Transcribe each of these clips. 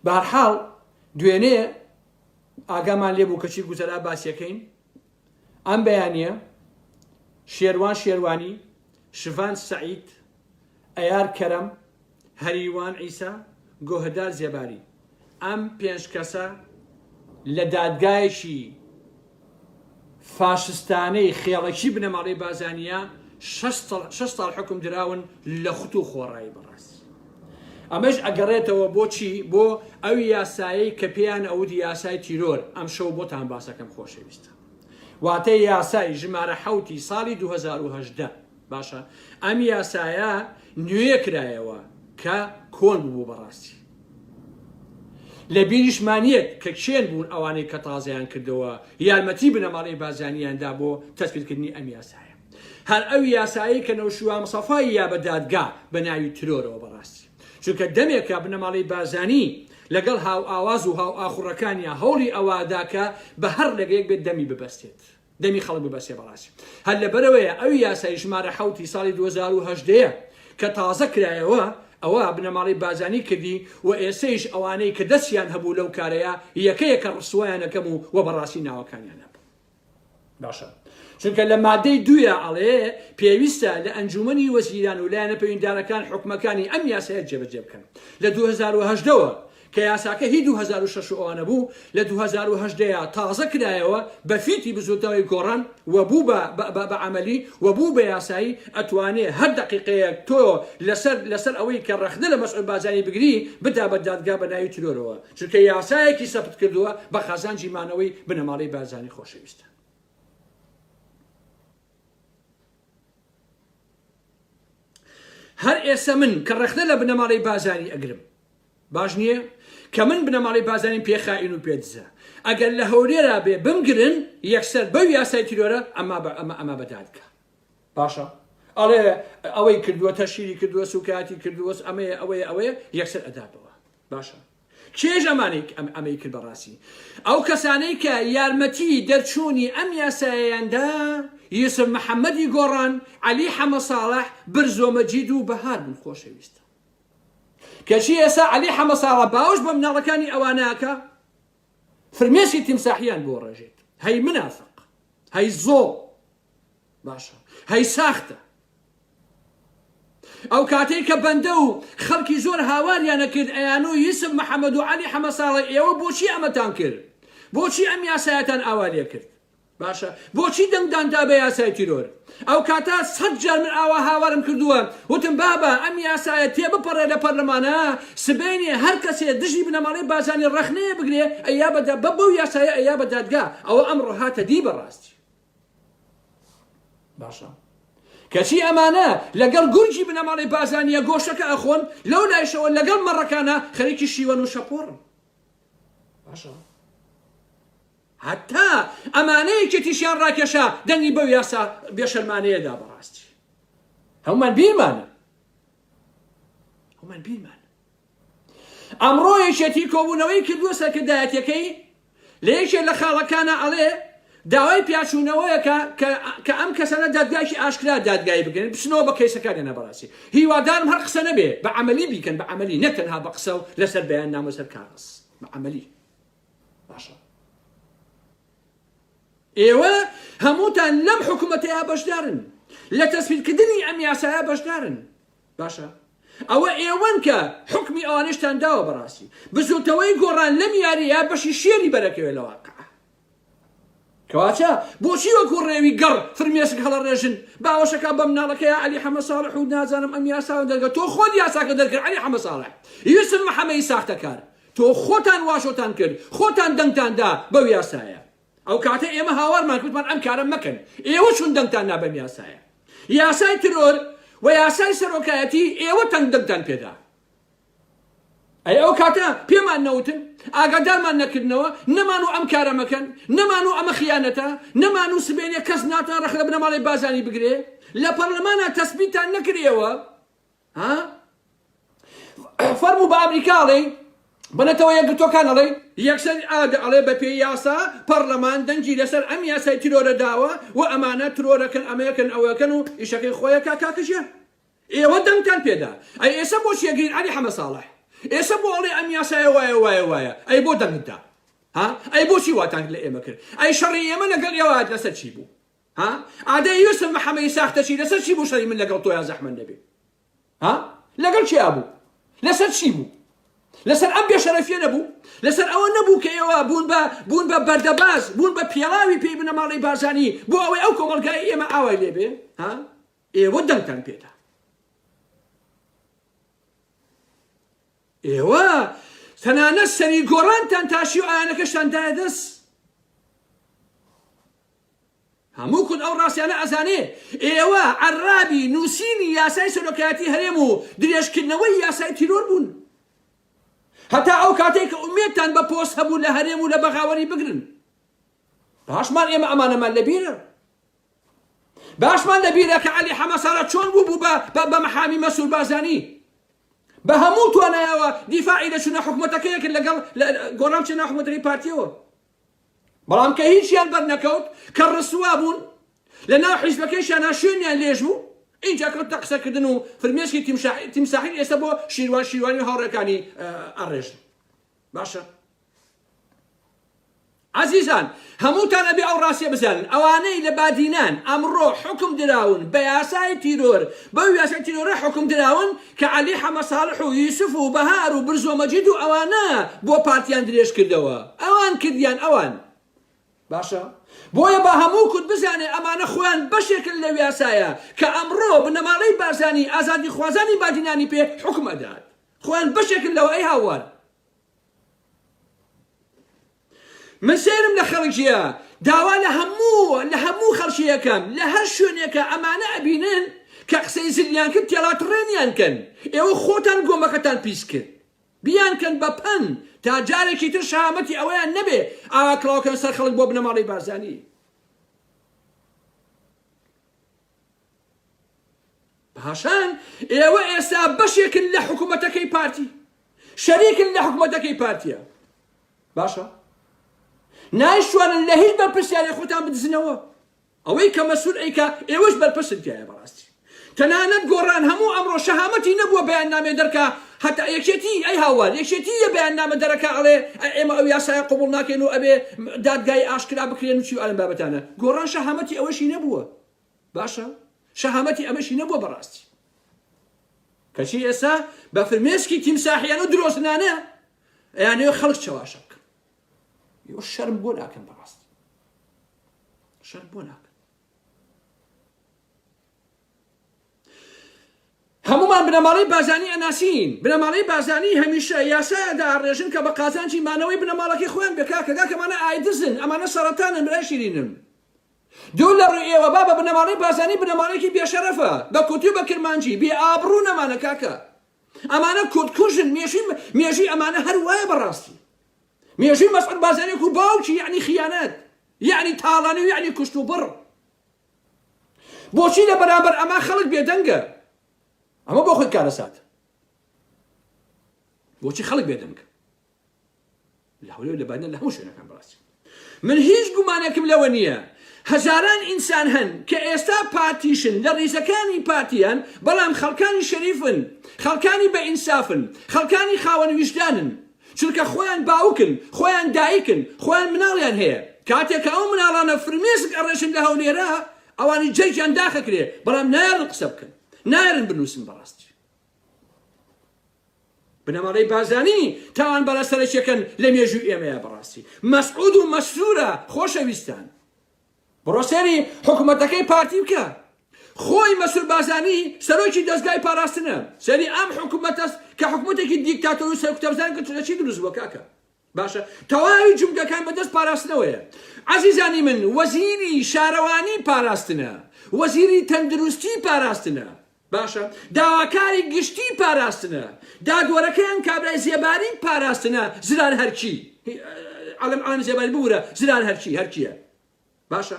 بەهەرحاڵ دوێنێ ئاگامان لێ بوو کەچی گوزەرا باسیەکەین ئەم بەیانە شێروان شێروانی شڤان سەعید ئەیار کەرەم هەریوان عیسا گۆهدار زێباری ئەم پێنج کەسە لە دادگایەکی فاشستانەی خێڵەکی بنەماڵەی بازانیە شەش ساڵ حوکم دراون لە خوت و خۆڕایی بەڕاستی ئەمەش ئەگەڕێتەوە بۆچی بۆ ئەو یاسایەی کە پێیان ئەوت یاسای تیرۆر ئەم شەو بۆتان باسەکەم خۆشەویستە واتە یاسای ژمارە حوتی ساڵی 2010 باشە ئەم یاسایە نوێ کرایەوە کە کۆن بوو بەڕاستی لە بیریشمان یەت کە کێن بوون ئەوانەی کە تازەیان کردەوە یارمەتی بنەماڵەی بارزانیان دا بۆ تەسبیتکردنی ئەم یاسایە. هەر ئەو یاسایەی کە نەوشیروان مستەفای یا بە دادگا بە ناوی ترۆرەوە بەڕاستی چونکە دەمێکە بنەماڵەی بارزانی لەگەڵ هاوئاواز و هاوئاخوڕەکانیا هەوڵی ئەوەدا کە بە هەر ڕێگەیەک بێت دەمی ببەستێت. دەمی خەڵک ببەستێ بەڕاستی هەر لەبەرئەوەیە ئەو یاسای ژمارە حەوتی ساڵی 2018 ە کە تازە کرایەوە ئەوە بنەماڵەی بارزانی کردی و ئێسەیش ئەوانەی کە دەستیان هەبوو لەو کارەیە یەکە یەکە ڕسوایان ئەکەم و وە بەڕاستی ناوەکانیان هەبوو باشە چونکە لە مادەی دوویا ئەڵێ پێویستە لە ئەنجومەنی وەزیران و لایەنە پەیوەندیدارەکان حکومەکانی ئەم یاسایە جێبەجێ بکەن لە 2018 ەوە کە یاساکە هی 2006 و ئەوانە بوو لە 2018 یا تازە کرایەوە بە فیتی بزوتنەوەی گۆڕان و بوو بە بە بە عەمەلی و بوو بە یاسایی ئەتوانێ هەر دەقیقەیەک تۆ لەسەر لەسەر ئەوەی کە ڕەخنە لە مەسعود بارزانی بگری بدا بە دادگا بە ناوی ترۆرەوە چونکە یاسایەکی سەپت کردووە بە قازانجی مانەوەی بنەماڵەی بارزانی خۆشەویستە. هەر ئێسە من کە ڕەخنە لە بنەماڵەی بارزانی ئەگرم باش نییە کە من بنەماڵەی بارزانیم پێ خائین و پێ دزە ئەگەر لە هەولێرا بێ بمگرن یەکسەر بەو یاسای تیرۆرە ئەما بە ئەمە ئەما بە دادگا باشە ئەڵێ ئەوەی کردووە تەشیری کردووە سوکایەتی کردووە ئەمەیە ئەوەیە ئەوەیە یەکسەر ئەداتەوە باشە کێش ئەمانەی ئەمەی کرد بەڕاستی ئەو کەسانەی کە یارمەتی دەرچوونی ئەم یاسایەیان دا یوسف محەممەدی گۆڕان عەلی حەمە ساڵح برزۆ مەجید و بەهار بوون خۆشەویستە کەچی ئێستا عەلی حەمە ساڵح باوەش بە مناڵەکانی ئەوانە ئەکا فرمێسکی تیمساحیان بۆ ڕێژێت هەی منافق هەی زۆڵ باشە هەی ساختە ئەو کاتەی کە بەندە و خەڵکی زۆر هاواریانە کرد ئەیان و یوسف محەممەد و عەلی حەمە ساڵح ئێوە بۆچی ئەمەتان کرد بۆچی ئەم یاسایەتان ئاوا لێ کرد باشە بۆچی دەنگدان دا بە یاسای تیرۆر؟ ئەو کاتە سەت جار من ئاوا هاوارم کردووە وتم بابە ئەم یاسایە تێبپەڕێ لە پەرلەمانا سبەینێ هەر کەسێ دژی بنەماڵەی بارزانی ڕەخنەیە بگرێ ئەیا بە بە بەو یاسایە ئەیا بە دادگا ئەوە ئەمڕۆ هاتە دی بەڕاستی باشە کەچی ئەمانە لەگەڵ گورگی بنەماڵەی بارزانیە گۆشتەکە ئەخۆن لەو لایشەوە لەگەڵ مەڕەکانە خەریکی شیوەن و شەپۆڕن باشە هەتا ئەمانە یەکێتیشیان ڕاکێشا دەنگی بەو یاسا بێشەرمانەیە دا بەڕاستی هەمومان بیرمانە هەمومان بیرمانە ئەمڕۆ یەکێتی کۆبوونەوەی کردووە سەرکردایەتەکەی لە یەکێ لە خاڵەکانە ئەڵێ داوای پیاچوونەوەیەکە کە ئەم کەسانە دادگایکی ئاشکرا دادگایی بکەن بچنەوە بە کەیسەکانیانە بەڕاستی هیوادارم هەر قسە نەبێ بە عملی بیکەن بە عملی نەک تەنها بە قسە و لەسەر بەیان نامە سەر کاغەز بە عملی باشە ئێوە هەمووتان لەم حکوومەتەیە بەشدارن لە تەسفیرکردنی ئەم یاسایە بەشدارن باشە ئەوە ئێوەن کە حکمی ئەوانشتان داوە بەڕاستی بزوتەوەی گۆڕان لەم یاریە بەشی شێری بەرەکەوێ لە واقع کەواتە بۆچی وەکو ڕێوی گەڕ فرمێسک هەڵەڕێژن باوەشەکە بە مناڵەکەی عەلی حەمە ساڵح و نازانم ئەم یاسا دەرگە تۆ خۆت یاساکە دەرکرد عەلی حەمە ساڵح یوسف محەمەی ساختەکار تۆ خۆتان واژۆتان کرد خۆتان دەنگتان دا بەو یاسایە ئەو کاتە ئێمە هاوارمان کرد وتمان ئەم کارە مەکەن ئێوە چون دەنگتان نا بەم یاسایە یاسای ترۆر و یاسای سەرۆکایەتی ئێوە تەنگ دەنگتان پێدا ئەی ئەو کاتە پێمان نەوتن ئاگادارمان نەکردنەوە نەمان و ئەم کارە مەکەن نەمان و ئەمە خیانەتە نەمان و سبێنێ کەس ناتوان ڕەخ لە بنەماڵەی بازانی بگرێ لە پەرلەمانە تەسبیتان نەکرێەوە ها فەرموو بە ئەمریکا ئەڵێی بە نەتەوە یەکگرتووەکان ئەڵێی یەکسەر ئادە ئەڵێ بە پێی یاسا پەڕلەمان دەنگی لەسەر ئەم یاسای ترۆرە داوە و ئەمانە ترۆرەکەن ئەمەیەکەن ئەوەکەن و ئیشەکەی خۆیەکە کاکە ژیان ئێوە دەنگتان پێدا ئەی ئێسە بۆچی ئەگرین عەلی حەمە ساڵح؟ ئێسە بۆ ئەڵێ ئەم یاسایە وایە وایە وایە ئەی بۆ دەنگت دا ها ئەی بۆچی واتان لە ئێمە کرد ئەی شەڕی ئێمە لەگەڵ ئێوە لەسەر چی بوو ها ئادەی یوسف محەمەدی ساختەچی لەسەر چی بوو شەڕی من لەگەڵ تۆیا زەحمەت نەبێ ها لەگەڵ کێ بوو لەسەر چی بوو لەسەر ئەم بێشەرەفیە نەبوو لەسەر ئەوە نەبوو کە ئێوە بوون بە بوون بە بەردەباز بوون بە پێڵاوی پێی بنەماڵەی بارزانی بۆ ئەوەی ئەو کۆمەڵگای ئێمە ئاوای لێبێ ها ئێوە دەنگتان پێدا ئێوە تەنانەت سەری گۆڕانتان تاشی و ئایانەکەشتان دایە دەست هەموو کورد ئەو ڕاستیانە ئەزانێ ئێوە عەرابی نووسینی یاسای سەرۆکایەتی هەرێم و درێژکردنەوەی یاسای تیرۆر بوون هەتا ئەو کاتێک کە ئومێدتان بە پۆست هەبوو لە هەرێم و لە بەغاوەری بگرن باشمان ئێمە ئەمانەمان لەبیرە باشمان لەبیرە کە عەلی حەمەسارە چۆن بوو بوو بە بە محامی مەسرور بارزانی بە هەموو توانایەوە دیفاعی لە چونە حکومەتەکەی کرد لەگەڵ گۆڕان چێ ناو حکومەتەکەی پارتیەوە بەڵام کە هیچیان بەرنەکەوت کە ڕسوا بوون لە ناو حیزبەکەیشیان شوێنیان لێژ بوو اینجا کەوتە قسەکردن و فرمێسکی تیمساحی ئێستا بۆ شیروان شیروانی و هاوڕێکانی ئەڕێژن باشە عەزیزان هەمووتان ئەبێ ئەو ڕاستیە بزانن ئەوانەی لە بادینان ئەمڕۆ حوکم دراون بە یاسای تیرۆر بەو یاسای تیرۆرە حوکم دراون کە عەلی حەمە ساڵح و یوسف و بەهار و برزۆ مەجید و ئەوانە بۆ پارتیان درێژ کردەوە ئەوان کردیان ئەوان باشە بۆیە با هەموو کورد بزانێ ئەمانە خۆیان بەشێکن لەو یاسایە کە ئەمڕۆ بنەماڵەی بارزانی ئازادیخوازانی بادینانی پێ حوکم ئەدات خۆیان بەشێکن لەوە ئەی هاوار من سەیرم لە خەڵکیە داوا لە هەموو لە هەموو خەڵکی ئەکەم لە هەر شوێنێکە ئەمانە ئەبینن کە قسەی زلیان کرد تێڵاتڕێنیان کەن ئێوە خۆتان گۆمەکەتان پیس کرد بیان کەن بە پەن تا جارێکی تر شەهامەتی ئەوەیان نەبێ ئاوا کڵاوکەن سەر خەڵک بۆ بنەماڵەی بارزانی پاشان ئێوە ئێستا بەشێکن لە حکوومەتەکەی پارتی شەریکن لە حکوومەتەکەی پارتیە باشە نایشوانن لە هیچ بەرپرسیاری خۆتان بدزنەوە ئەوەی کە مەسول ئەیکا ئێوەش بەرپرسن تایە بەڕاستی تەنانەت گۆڕان هەموو ئەمڕۆ شەهامەتی نەبووە بەیاننامێ دەرکا هەتا یەکێتی ئەی هاوار یەکێتی یە بەیاننامە دەرەکا ئەڵێ ئێمە ئەو یاسایە قبوڵ ناکەین و ئەبێ دادگای ئاشکرا بکرێن و چی و ئەم بابەتانە گۆڕان شەهامەتی ئەوەشی نەبووە باشە شەهامەتی ئەمەشی نەبووە بەڕاستی کەچی ئێستا بە فرمێسکی تیمساحیان و درۆزنانە ئەیانەوێ خەڵک چەواشە بکەن ئێوە شەرم بۆ ناکەن بەڕاستی شەرم بۆ ناکەن هەمومان بنەماڵەی بارزانی ئەناسین بنەماڵەی بارزانی هەمیشە یاسایە داڕێژن کە بە قازانجی مانەوەی بنەماڵەکەی خۆیان بێ کاکە کاکە ئەمانە ئایدزن ئەمانە سەرەتانن برای شیرینم دوور لە ڕووی ئێوە بابە بنەماڵەی بارزانی بنەماڵەیەکی بێشەرەفە بە کورتی و بە کرمانجی بێ ئابڕوون ئەمانە کاکە ئەمانە کورد کوژن مێژووی مێژووی ئەمانە هەر وایە بەڕاستی مێژووی مەسعود بارزانی وەکو باوکی یعنی خیانەت یعنی تاڵانی و یعنی کوشت و بڕ بۆچی لە بەرامبەر ئەمە خەڵک بێدەنگە ئەمە بۆ خۆی کارەسات بۆچی خەڵک بێدەنگە لە هەولێر لە بادینان لە هەموو شوێنەکان بەڕاستی من هیچ گومانێکم لەوە نییە هەزاران ئینسان هەن کە ئێستا پارتیشن لە ڕیزەکانی پارتیان بەڵام خەڵکانی شەریفن خەڵکانی بە ئینسافن خەڵکانی خاوەن ویژدانن چونکە خۆیان باوکن خۆیان دایکن خۆیان مناڵیان هەیە کاتێک کە ئەو مناڵانە فرمێسک ئەڕێژن لە هەولێرە ئەوانی جەرگیان داخەکرێ بەڵام نایەرن قسە بکەن نایەرن بنووسن بەڕاستی بنەماڵەی بارزانی تاوانبارە سەرەکیەکەن لە مێژووی ئێمەیە بەڕاستی مەسعود و مەسرورە خۆشەویستان بڕۆ سەیری حکومەتەکەی پارتی بکە خۆی مەسرور بارزانی سەرۆکی دەزگای پاراستنە سەیری ئەم حکومەتە کە حکومەتێکی دیکتاتۆر و سەرکوتەبزان کە لە چی دروست بووە کاکە باشە تەواوی جومگەکان بەدەست پاراستنەوەیە عەزیزانی من وەزیری شارەوانی پاراستنە وەزیری تەندروستی پاراستنە باشە داواکاری گشتی پاراستنە دادوەرەکەیان کابرای زێباری پاراستنە زرار هەرکی عەلم عەلم زێباری ببورە زرار هەرکی هەرکیە باشە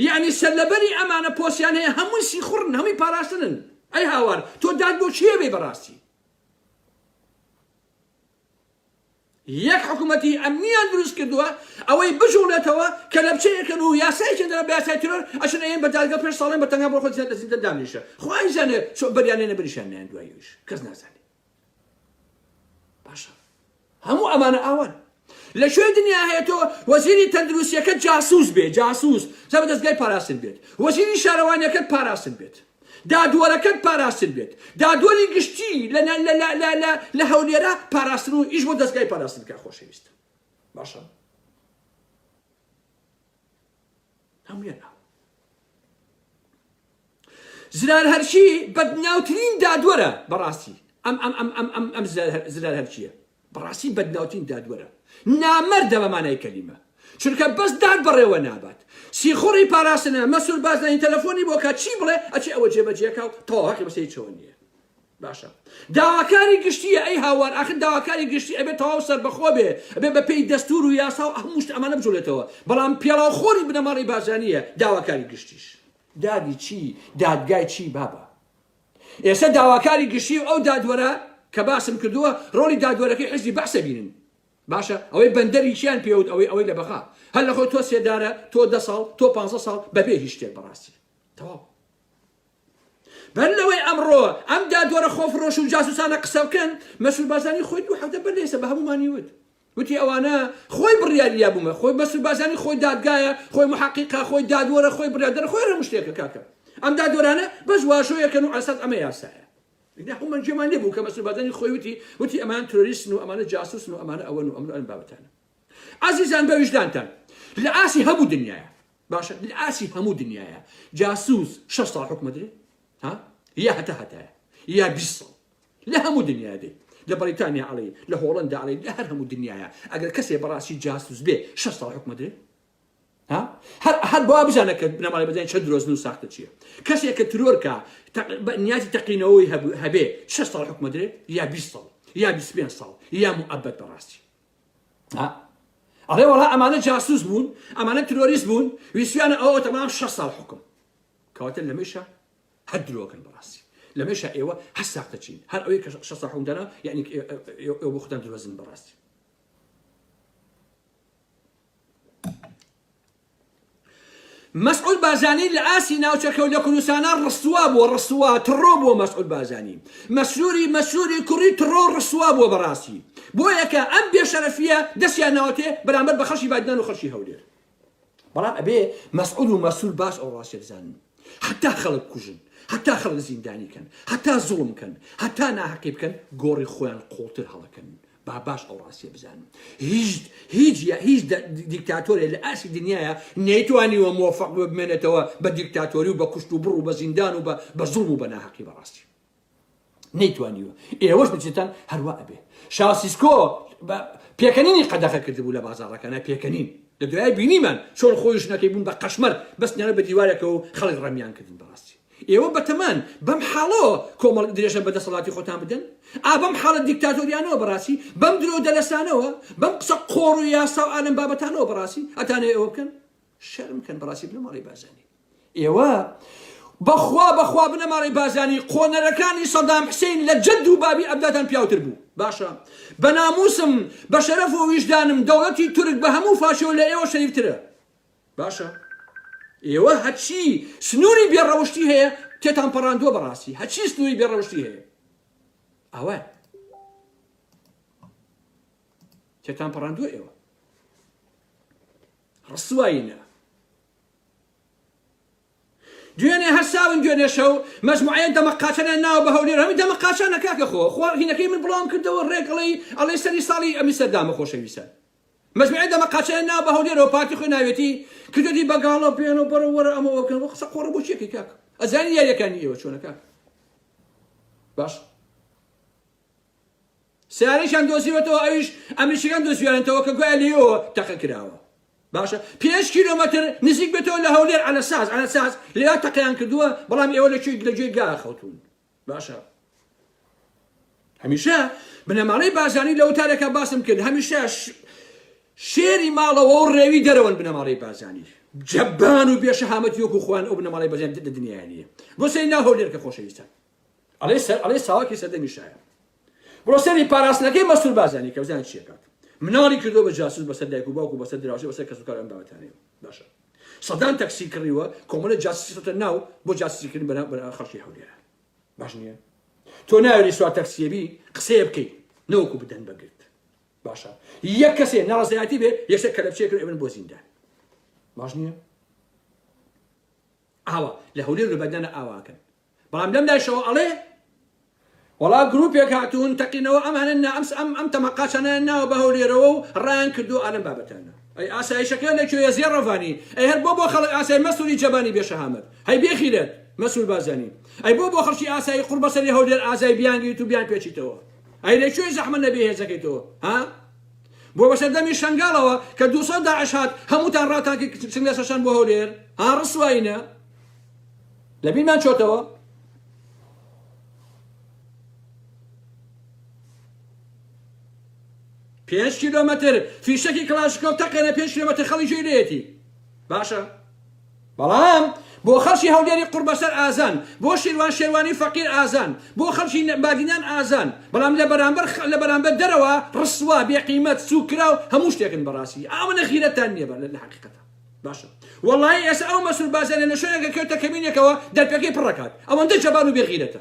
یعنی سەرلەبەری ئەمانە پۆستیان هەیە هەمووی سیخوڕن هەمووی پاراستنن ئەی هاوار تۆ داد بۆ کێ بێ بەڕاستی یەک حکومەتی ئەمنیان دروست کردووە ئەوەی بجوڵێتەوە کەلەپچەیەکەن و یاسایەکیان دەنا بە یاسای تیرۆر ئەچن ئەیەن بە دادگا پێش ساڵێن بە تەنها بۆ خۆت لە زیندان دابنیشە خوای زانێ چۆن بەریان لێ نەبریشیان نایەن دوای ئەویش کەس نازانێ. باشە هەموو ئەمانە ئاوان لە کوێ دنیا هەیە تۆ وەزیری تەندروستیەکەت جاسوس بێ جاسوس جا بە دەستگای پاراستن بێت وەزیری شارەوانیەکەت پاراستن بێت دادوەرەکەت پاراستن بێت دادوەری گشتی لە لە لە لە لە لە هەولێرە پاراستن و ئیش بۆ دەستگای پاراستن کە خۆشەویست باشە هەموویان ئاوە زرار هەرچی بەدناوترین دادوەرە بەڕاستی ئەم ئەم ئەم ئەم ئەم ئەم زرار هەرچیە بەڕاستی بەدناوترین دادوەرە نامەردە بە مانای کەلیمە چونکە بەس داد بەڕێوە نابات سیخوڕی پاراستنە مەسول بازانی تەلەفۆنی بۆ کە چی بڵێ ئەچێ ئەوە جێبەجێکا و تەواو هەقی بەسەری چەوە نییە باشە داواکاری گشتیە ئەی هاوار ئاخر داواکاری گشتی ئەبێ تەواو سەربەخۆ بێ ئەبێ بە پێی دەستور و یاسا و هەموو شت ئەمانە بجوڵێتەوە بەڵام پێڵاوخۆری بنەماڵەی بارزانیە داواکاری گشتیش دادی چی دادگای چی بابە ئێستا داواکاری گشتی و ئەو دادوەرە کە باسم کردووە ڕۆڵی دادوەرەکەی حزبی بەعسە بینن باشە ئەوەی بەندەری چیان پێوت ئەوەی ئەوەی لە بەغا هەر لەخۆ تۆ سێدارە تۆ دە ساڵ تۆ پ ساڵ بەبێ هیچ شتێک بەڕاستی تەواو بەر لەوەی ئەمڕۆ ئەم دادوەرە خۆفرۆش و جاسوسانە قسە بکەن، مەسرور بارزانی خۆی دوو هەفتە بەر لە ئێستا بە هەموومانی وت. وتی ئەوانە خۆی بڕیاری یابوومە، خۆی مەسرور بارزانی خۆی دادگایە، خۆی محەقیقە، خۆی دادوەرە، خۆی بڕیاردەرە، خۆی هەموو شتێکە کاکە. ئەم دادوەرانە بەس واژۆیەکەن و عەساس ئەمە یاسایە. ئینا هەموومان گوێمان لێ بوو کە مەسرور بارزانی خۆی وتی، وتی ئەمان ترۆریستن و ئەمانە جاسوسن و ئەمانە ئەوەن و ئەمن و ئەم بابەتانە. ئازیزان بە ویژدانتان لە ئاسی هەموو دنیایە باشە لە ئاسی هەموو دنیاە جاسوس 6 ساڵ حکومە درێ ها یا هەتا هەتایە یا 20 ساڵ لە هەموو دنیا دێ لە بەریتانیا ئەڵێ لە هۆڵندا ئەڵێ لە هەر هەموو دنیاە ئەگەر کەسێ بەڕاستی جاسوس بێ 6 ساڵ حکومە درێ ها هەر هەر بۆ بزانە کە بنەماڵی بەزانین چەند درۆزن و ساختە چییە کەسێک کە ترۆرکە نیازی تەقینەوەی هەبێ 6 ساڵ حکومە درێ یا 20 ساڵ یا 25 ساڵ یا مؤبد بەڕاستی ئەڵێ وەڵا ئەمانە جاسوس بوون ئەمانە ترۆریست بوون ویسیانە ئەوە تەمام 6 ساڵ حکم کەواتە لەمەشە هەر درۆکەن بەڕاستی لەمەشە ئێوە هەر ساختە چین هەر ئەوەی کە 6 ساڵ حکم دانا یعنی ئێوە بۆ خۆتان درۆزن بەڕاستی مەسعود بارزانی لە ئاستی ناوچەکە و لە کوردستانا ڕسوا بووە ڕسوا تڕۆ بووە مەسعود بارزانی مەسروری مەسروری کوڕی تڕۆ ڕسوا بووە بەڕاستی بۆیە کە ئەم بێشەرەفیە دەستیان ناوەتێ بەرامبەر بە خەڵکی بادینان و خەڵکی هەولێر بەڵام ئەبێ مەسعود و مەسرور باش ئەو ڕاستیە بزانن هەتا خەڵک کوژن هەتا خەڵک زیندانی کەن هەتا زوڵم کەن هەتا ناهەقی بکەن گۆڕی خۆیان قوڵتر هەڵەکەن با باش ئەو ڕاستیە بزانن هیچ هیچ هیچ دیکتاتۆرێ لە ئاستی دنیاە نەیتوانیوە مۆفق بێ بمێنێتەوە بە دیکتاتۆری و بە کوشت و بڕ و بە زیندان و بە بە زوڵم و بە ناهەقی بەڕاستی نەیتوانیوە ئێوەش بچێتان هەروە ئەبێ شاسیسکۆ پێکەنینی قەدەخە کردبوو لە بازاڕەکانە پێکەنین لە دوای بینیمان چۆن خۆی ژنەکەی بوون بە قەشمەر بەستیانە بە دیوارێکەوە و خەڵک ڕەمیان کردن بەڕاستی ئێوە بەتەمان بەم حاڵەوە کۆمەڵ درێژە بە دەسەڵاتی خۆتان بدەن؟ ئا بەم حاڵە دیکتاتۆریانەوە بەڕاستی؟ بەم درۆ و دەلەسانەوە؟ بەم قسە قۆڕ و یاسا و ئالەم بابەتانەوە بەڕاستی ئەتانەوێ ئەوە بکەن؟ شەرم کەن بەڕاستی بنەماڵەی بارزانی ئێوە بەخوا بەخوا بنەماڵەی بارزانی قۆنەرەکانی سەدام حسین لە جەد و بابی ئەبداتان پیاوتر بوو باشە بە ناموسم بە شەرەف و ویژدانم دەوڵەتی تورک بە هەموو فاشەوە لە ئێوە شەریفترە باشە ئێوە هەرچی سنووری بێڕەوشتی هەیە تێتان پەڕاندووە بەڕاستی هەرچی سنووری بێڕەوشتی هەیە ئەوە تێتان پەڕاندووە ئێوە ڕسوایینە دوێنێ هەرساون دوێنێ شەو مەجموعەیە دەمەقاچەیان ناوە بە هەولێر هەمی دەمەقاچانە کاکە خۆ خۆ هینەکەی من بڵاوم کردەوە ڕێک ئەڵێی ئەڵێ سەری ساڵی ئەمی سەردامە خۆشەویستان مەجموعەی دەمەقاچەیان ناوە بە هەولێرەوە پارتی خۆی ناوێتی کردوێتی بە گاڵە بێنە بەرە وەرە ئەمە وەکەن قسە قۆڕە بۆ چیەکەی کاک ئەزانی یاریەکانی ئێوە چۆنە کاک باش سیارێکیان دۆزیوەتەوە ئەویش ئەمریکیەکان دۆزیویانەتەوە کە گوایە لێیەوە تەقە کراوە باشە پێنج کیلۆمەتر نزیک بێتەوە لە هەولێر عەلەساس عەلەساس لێیا تەقەیان کردووە بەڵام ئێوە لە کوێ لە گوێی گا خەوتون باشە هەمیشە بنەماڵەی بازانی لە وتارێکا باسم کرد هەمیشە شێری ماڵەوە و ڕێوی دەرەوەن بنەماڵەی بازانی جەبان و بێشەهامەتی وەکو خۆیان ئەو بنەماڵەی بازانی لە دنیایا نییە بۆ سەری ناو هەولێر کە خۆشەویستان ئەڵێ سەر ئەڵێ ساواکی سەردەمی شایە بڕۆ سەری پاراستنەکەی مەسرور بازانی کە بزانە چیەکات مناڵی کردو بە جاسوس بەسەر دایک و باوک و بەسەر دراوسێ بەسەر کەس و کار ئەم بابەتانەیە باشە سەدان تەکسی کڕیوە کۆمەڵە جاسوسی خستە ناو بۆ جاسوسیکردن بەنا بەنا خەڵکی هەولێرە باش نییە تۆ ناوێری سوار تەکسیەبی قسەیە بکەیت. نەوەکو بدەن بەگرت باشە یەک کەسێ ناڕەزایەتی بێ یەکسەر کەلەپچەیەکن ئەبن بۆ زیندان باش نییە ئاوا لە هەولێر لە بەدەنە ئاواکەن بەڵام لەم لایشەوە ئەڵێ وەڵا گروپێک هاتوون تەقینەوە ئەمانە نا ئەم ئەم ئەم تەمەقاچانیان ناوە بە هەولێرەوە و ڕایان کردو ئالەم بابەتانە ئەی ئاسایشەکە لە کوێیە زێڕەڤانی ئەی هەر بۆ بۆ خەڵک ئاسای مەسولی جەبانی بێشەهامەت هەی بێخیرەت مەسول بازانی ئەی بۆ بۆ خەڵکی ئاسایی قوڕبەسەری هەولێر ئازای بیانگریت و بیان پێچیتەوە ئەی لە کوێی زەحمەت نەبێ هێزەکەی تۆ ها بۆ بەسەر دەمی شەنگاڵەوە کە 200 داعش هات هەمووتان ڕاتان کرد چنگ لەسەر شان بۆ هەولێر ها ڕسواینە لەبیرمان چۆتەوە پێنج کیلۆمەتر فیشەکی کڵاشکۆف تەقێنە پێنج کیلۆمەتر خەڵی گوێی لێیەتی باشە بەڵام بۆ خەڵکی هەولێری قوڕبەسەر ئازان، بۆ شیروان شێروانی فەقیر ئازان، بۆ خەڵکی بادینان ئازان، بەڵام لە بەرامبەر لە بەرامبەر دەرەوە ڕسوا، بێ قیمەت، سوک کراو هەموو شتێکن بەڕاستی ئەوەنە غیرەتتان نییە لە حەقیقەتا باشە وەڵایی ئێستا ئەو مەسرور بارزانیە لە شوێنێکە کەوتە کەمینێکەوە دەرپێکەی پڕەکات ئەوەندە جەبان و بێ غیرەتە.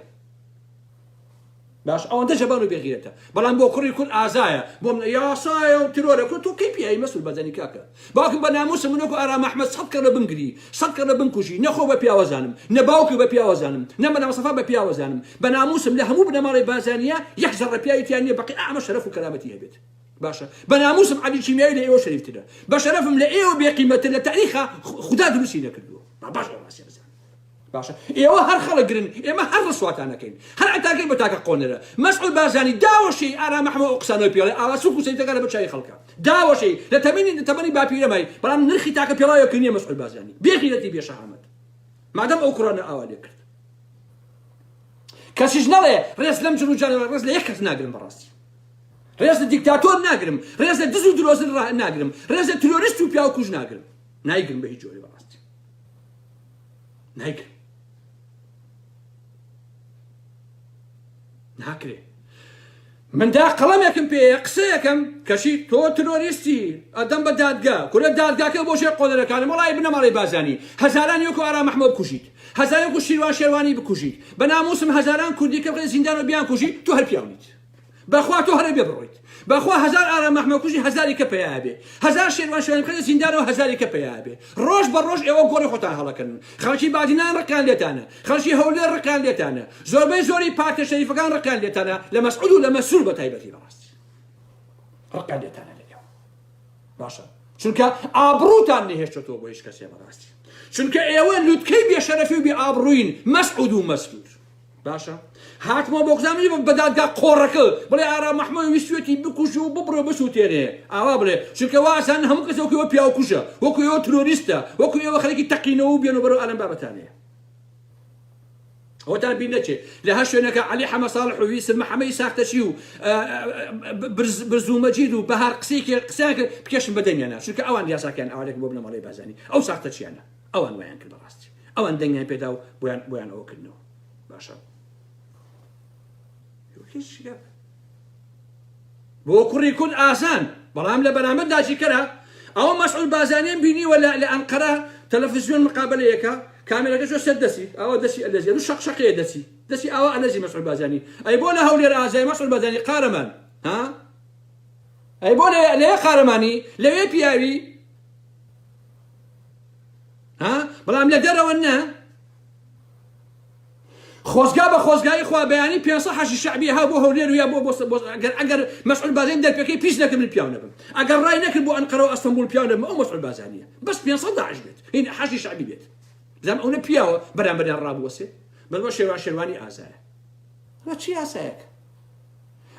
باش ئەوەندە جەبان و بێغیرەتە بەڵام بۆ کوڕی کورد ئازایە بۆ من یاسایە و ترۆرە کورد تۆ کەی پیاوی مەسول بەزانی کاکە باوکم بە ناموسم من وەکو ئارام ئەحمەد سەد کەڕە بمگری سەد کەڕە بمکوژی نە خۆ بە پیاوە زانم نە باوکی بە پیاوە زانم نە مەلا مستەفا بە پیاوە زانم بە ناموسم لە هەموو بنەماڵەی بارزانیە یەک زەڕە پیاوی تیا نییە بەقی ئەمە شەرەف و کەرامەتی هەبێت باشە بە ناموسم عەلی کیمیاوی لە ئێوە شەریفترە بە شەرەفم لە ئێوە بێقیمەتر لە تاریخا خودا دروستی نەکردووە باش ئەو ڕاستیە بزانن باشە ئێوە هەر خەڵک گرن ئێمە هەر ڕسواتان ئەکەین هەر ئەتاکەین بە تاکە قۆنەرە مەسعود بارزانی داوەشێی ئارام ئەحمەد ئەو قسانەوە پێڵێ ئاوا سوک و سەیتەکە لەبەر چاوی خەڵکە داوەشێی لە تەمەنی لە تەمەنی باپیرەمای بەڵام نرخی تاکە پێڵاوێک نییە مەسعود بارزانی بێ غیرەتی بێ شەهامەت مادەم ئەو کوڕانە ئاوا لێ کرد کەسیش نەڵێ ڕێز لەم جل و جانەوە ڕێز لە یەک کەس ناگرم بەڕاستی ڕێز لە دیکتاتۆر ناگرم ڕێز لە دز و درۆزن ناگرم ڕێز لە ترۆریست و پیاوکوژ ناگرم نایگرم بە هیچ جۆرێ بەڕاستی نایکرێ ناکرێ من دا قەڵەمێکم پێیە قسەیەکەم کەچی تۆ ترۆریستی ئەدەم بە دادگا کورە دادگاکە بۆ شێ قۆنەرەکانم وەڵی بنەماڵەی بازانی هەزاران یۆکو ئارام مەحمۆ بکوژیت هەزاران کو شیروان شێروانی بکوژیت بە ناموسم هەزاران کوردی کە بخەی زیندان و بیان کوژی تۆ هەر پیاو نیت بەخوا تۆ هەرە بێ بڕۆیت بەخوا هەزار ئارام مەحمە کوژی هەزاری کە پەیا بێ هەزار شێروان شوێن بخەنە زیندانەوە هەزاری کە پەیا بێ ڕۆژ بە ڕۆژ ئێوە گۆڕی خۆتان هەڵەکەن خەڵکی بادینان ڕقیان لێتانە خەڵکی هەولێر ڕقیان لێتانە زۆربەی زۆری پارتە شەریفەکان ڕقیان لێتانە لە مەسعود و لە مەسرور بە تایبەتی بەڕاستی ڕقیان لێتانە لە ئێوە باشە چونکە ئابڕوتان نەهێشتەوە بۆ هیچ کەسێ بەڕاستی چونکە ئێوە لوتکەی بێشەرەفی و بێ ئابڕوین مەسعود و مەسرور باشە هاتمەوە بۆ قوتابی بە دادگا قۆڕەکە بڵێ ئارام مەحموی ویستوێتی بکوژی و ببڕێ بسووتێنێ ئاوا بڵێ چونکە وازان هەموو کەس وەکو ئێوە پیاوکوژە وەکو ئێوە ترۆریستە وەکو ئێوە خەریکی تەقینەوە و بێنە بەرەو ئالەم بابەتانەیە ئەوەتان بیر نەچێ لە هەر شوێنەکە عەلی حەمە ساڵح و ویسر محەمەی ساختەچی و برزو مەجید و بەهار قسەیەکی قسەیان کرد بکێشن بە دەمیانە چونکە ئەوان یاساکەیان ئاوارێک بۆ بنەماڵەی بارزانی ئەو ساختەچیانە ئەوان وایان کرد بەڕاستی ئەوان دەنگیان پێدا و بۆیان بۆیان ئەوە کردنەوە باشە هیچ بۆ کوڕی کورد ئاسان بەڵام لە بەرامبەر داگیرکەرە ئەوە مەسعود بازانیان بینیوە لە لە ئەنقەرە تەلەفزیۆن مقابلەیەکە کامێرەکە چۆ سەر دەستی ئەوە دەستی ئەلەزی دوو شەق شەقەیە دەستی دەستی ئەوە ئەلەزی مەسعود بازانی ئەی بۆ لە هەولێر ئازای مەسعود بازانی قارەمان ها ئەی بۆ لەوێ قارەمانی لەوێ پیاوی ها بەڵام لە دەرەوە نا خۆزگا بە خۆزگایی خوا بەیانی 500 حەشی شەعبی ها بۆ هەولێر و یا بۆ بۆ ئەگەر ئەگەر مەسعود بارزانی دەرپێکەی پیس نەکرد من پیاو نەبم ئەگەر ڕای نەکرد بۆ ئەنقەرە و ئەستەنبوڵ پیاو نەبم ئەو مەسعود بارزانیە بەس 500 داعش بێت هین حەشی شەعبی بێت بزانم ئەو نە پیاوە بەرامبەریان ڕابوەسێ بەس بۆ شێوان شێروانی ئازایە ئەمە چی یاسایەکە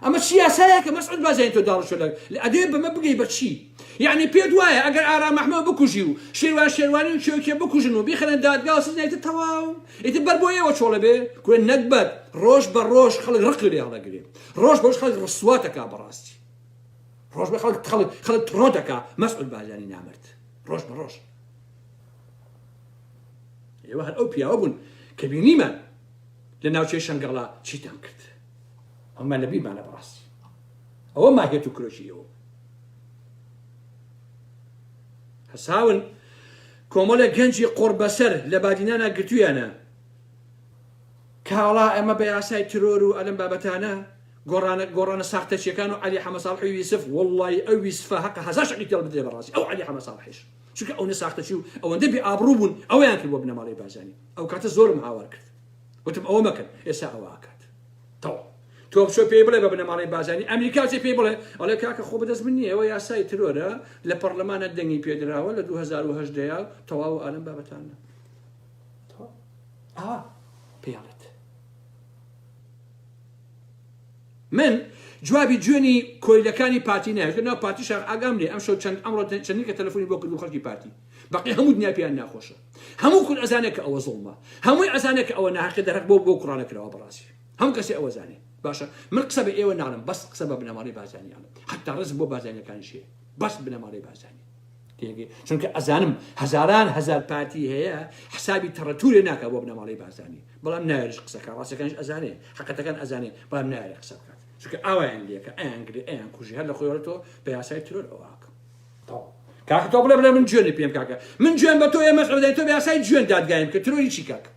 ئەمە چ یاسایەکە مەسعود بارزانی تۆ داڕشۆ لە ئەدێ بەمە بگەی بە چی یعنی پێت وایە ئەگەر ئارام ئەحمەد بکوژی و شێروان شێروانی و کێوکێ بکوژن و بیخەنە دادگا و سزای ئیتر تەواو ئیتر بەر بۆ ئێوە چۆڵە بێ کورە نەگبەت ڕۆژ بە ڕۆژ خەڵک ڕقی لێ هەڵەگرێ ڕۆژ بە ڕۆژ خەڵک ڕسوا دەکا بەڕاستی ڕۆژ بە خەڵک خەڵک خەڵک تڕۆ دەکا مەسعود بارزانی نامرد ڕۆژ بە ڕۆژ ئێوە هەر ئەو پیاوە بوون کە بینیمان لە ناوچەی شەنگەڵا چیتان کرد ئەمە لە بیرمانە بەڕاستی ئەوە ماهیەت و کرۆکی ئێوە هەساون کۆمەڵێک گەنجی قۆڕبەسەر لە بادینانا گرتویانە کاڵا ئەمە بە یاسای ترۆر و ئەلم بابەتانە. گۆڕانە گۆڕانە ساختەچیەکان و عەلی حەمە ساڵحی و یوسف وەڵڵاهی ئەو یوسفە هەقە هەزار شەقی تێڵ بدرێ بەڕاستی ئەو عەلی حەمە ساڵحیش چونکە ئەونە ساختەچی و ئەوەندە بێ ئابڕوو بوون ئەوەیان کرد بۆ بنەماڵەی بارزانی ئەو کاتە زۆرم هاوار کرد وتم ئەوە مەکەن ئێستا ئەوە ئەکات تەواو تۆ بچۆ پێی بڵێ بە بنەماڵەی بارزانی ئەمریکا چێ پێی بڵێ ئەڵێ کاکە خۆ بەدەست من نییە ئەوە یاسای ترۆرە لە پەرلەمانە دەنگی پێدراوە لە 2010 تەواو ئالم بابەتانە تەواو ئا پێڵێت من جوابی جوێنی کۆیلەکانی پارتی نایەم ناو پارتی شاخ ئاگام لێ ئەمشەو چەند ئەمڕۆ چەندین کە تەلەفۆنی بۆ کردو خەڵکی پارتی بەقی هەموو دنیا پێیان ناخۆشە هەموو کورد ئەزانێت کە ئەوە زوڵمە هەمووی ئەزانێت کە ئەوە ناحەقی دەرهەق بۆ بۆ کوڕانە کراوە بەڕاستی هەموو کەسێ ئەوە زانێ باشە من قسە بە ئێوە ناڵم بەس قسە بە بنەماڵەی بارزانی ئەڵێم حتا ڕێزم بۆ بارزانیەکانیش هەیە بەس بنەماڵەی بارزانی تێگەی چونکە ئەزانم هەزاران هەزار پارتی هەیە حسابی تەڕەتورێ ناکە بۆ بنەماڵەی بارزانی بەڵام نایەریش قسەکە ڕاستەکانیش ئەزانێ حەقەتەکان ئەزانێ بەڵام نایەرێ قسە بکات چونکە ئاوایان لێکە ئەیان گرێ ئەیان کوژی هەر لە خۆیەوە تۆ بە یاسای ترۆر ئەوە ئەکەم تەواو کاکە تۆ بڵێ بڵێ من جوێنی پێم کاکە من جوێن بە تۆ ئێمە بدەین تۆ بە یاسای جوێن دادگایم کە ترۆری چی کاکە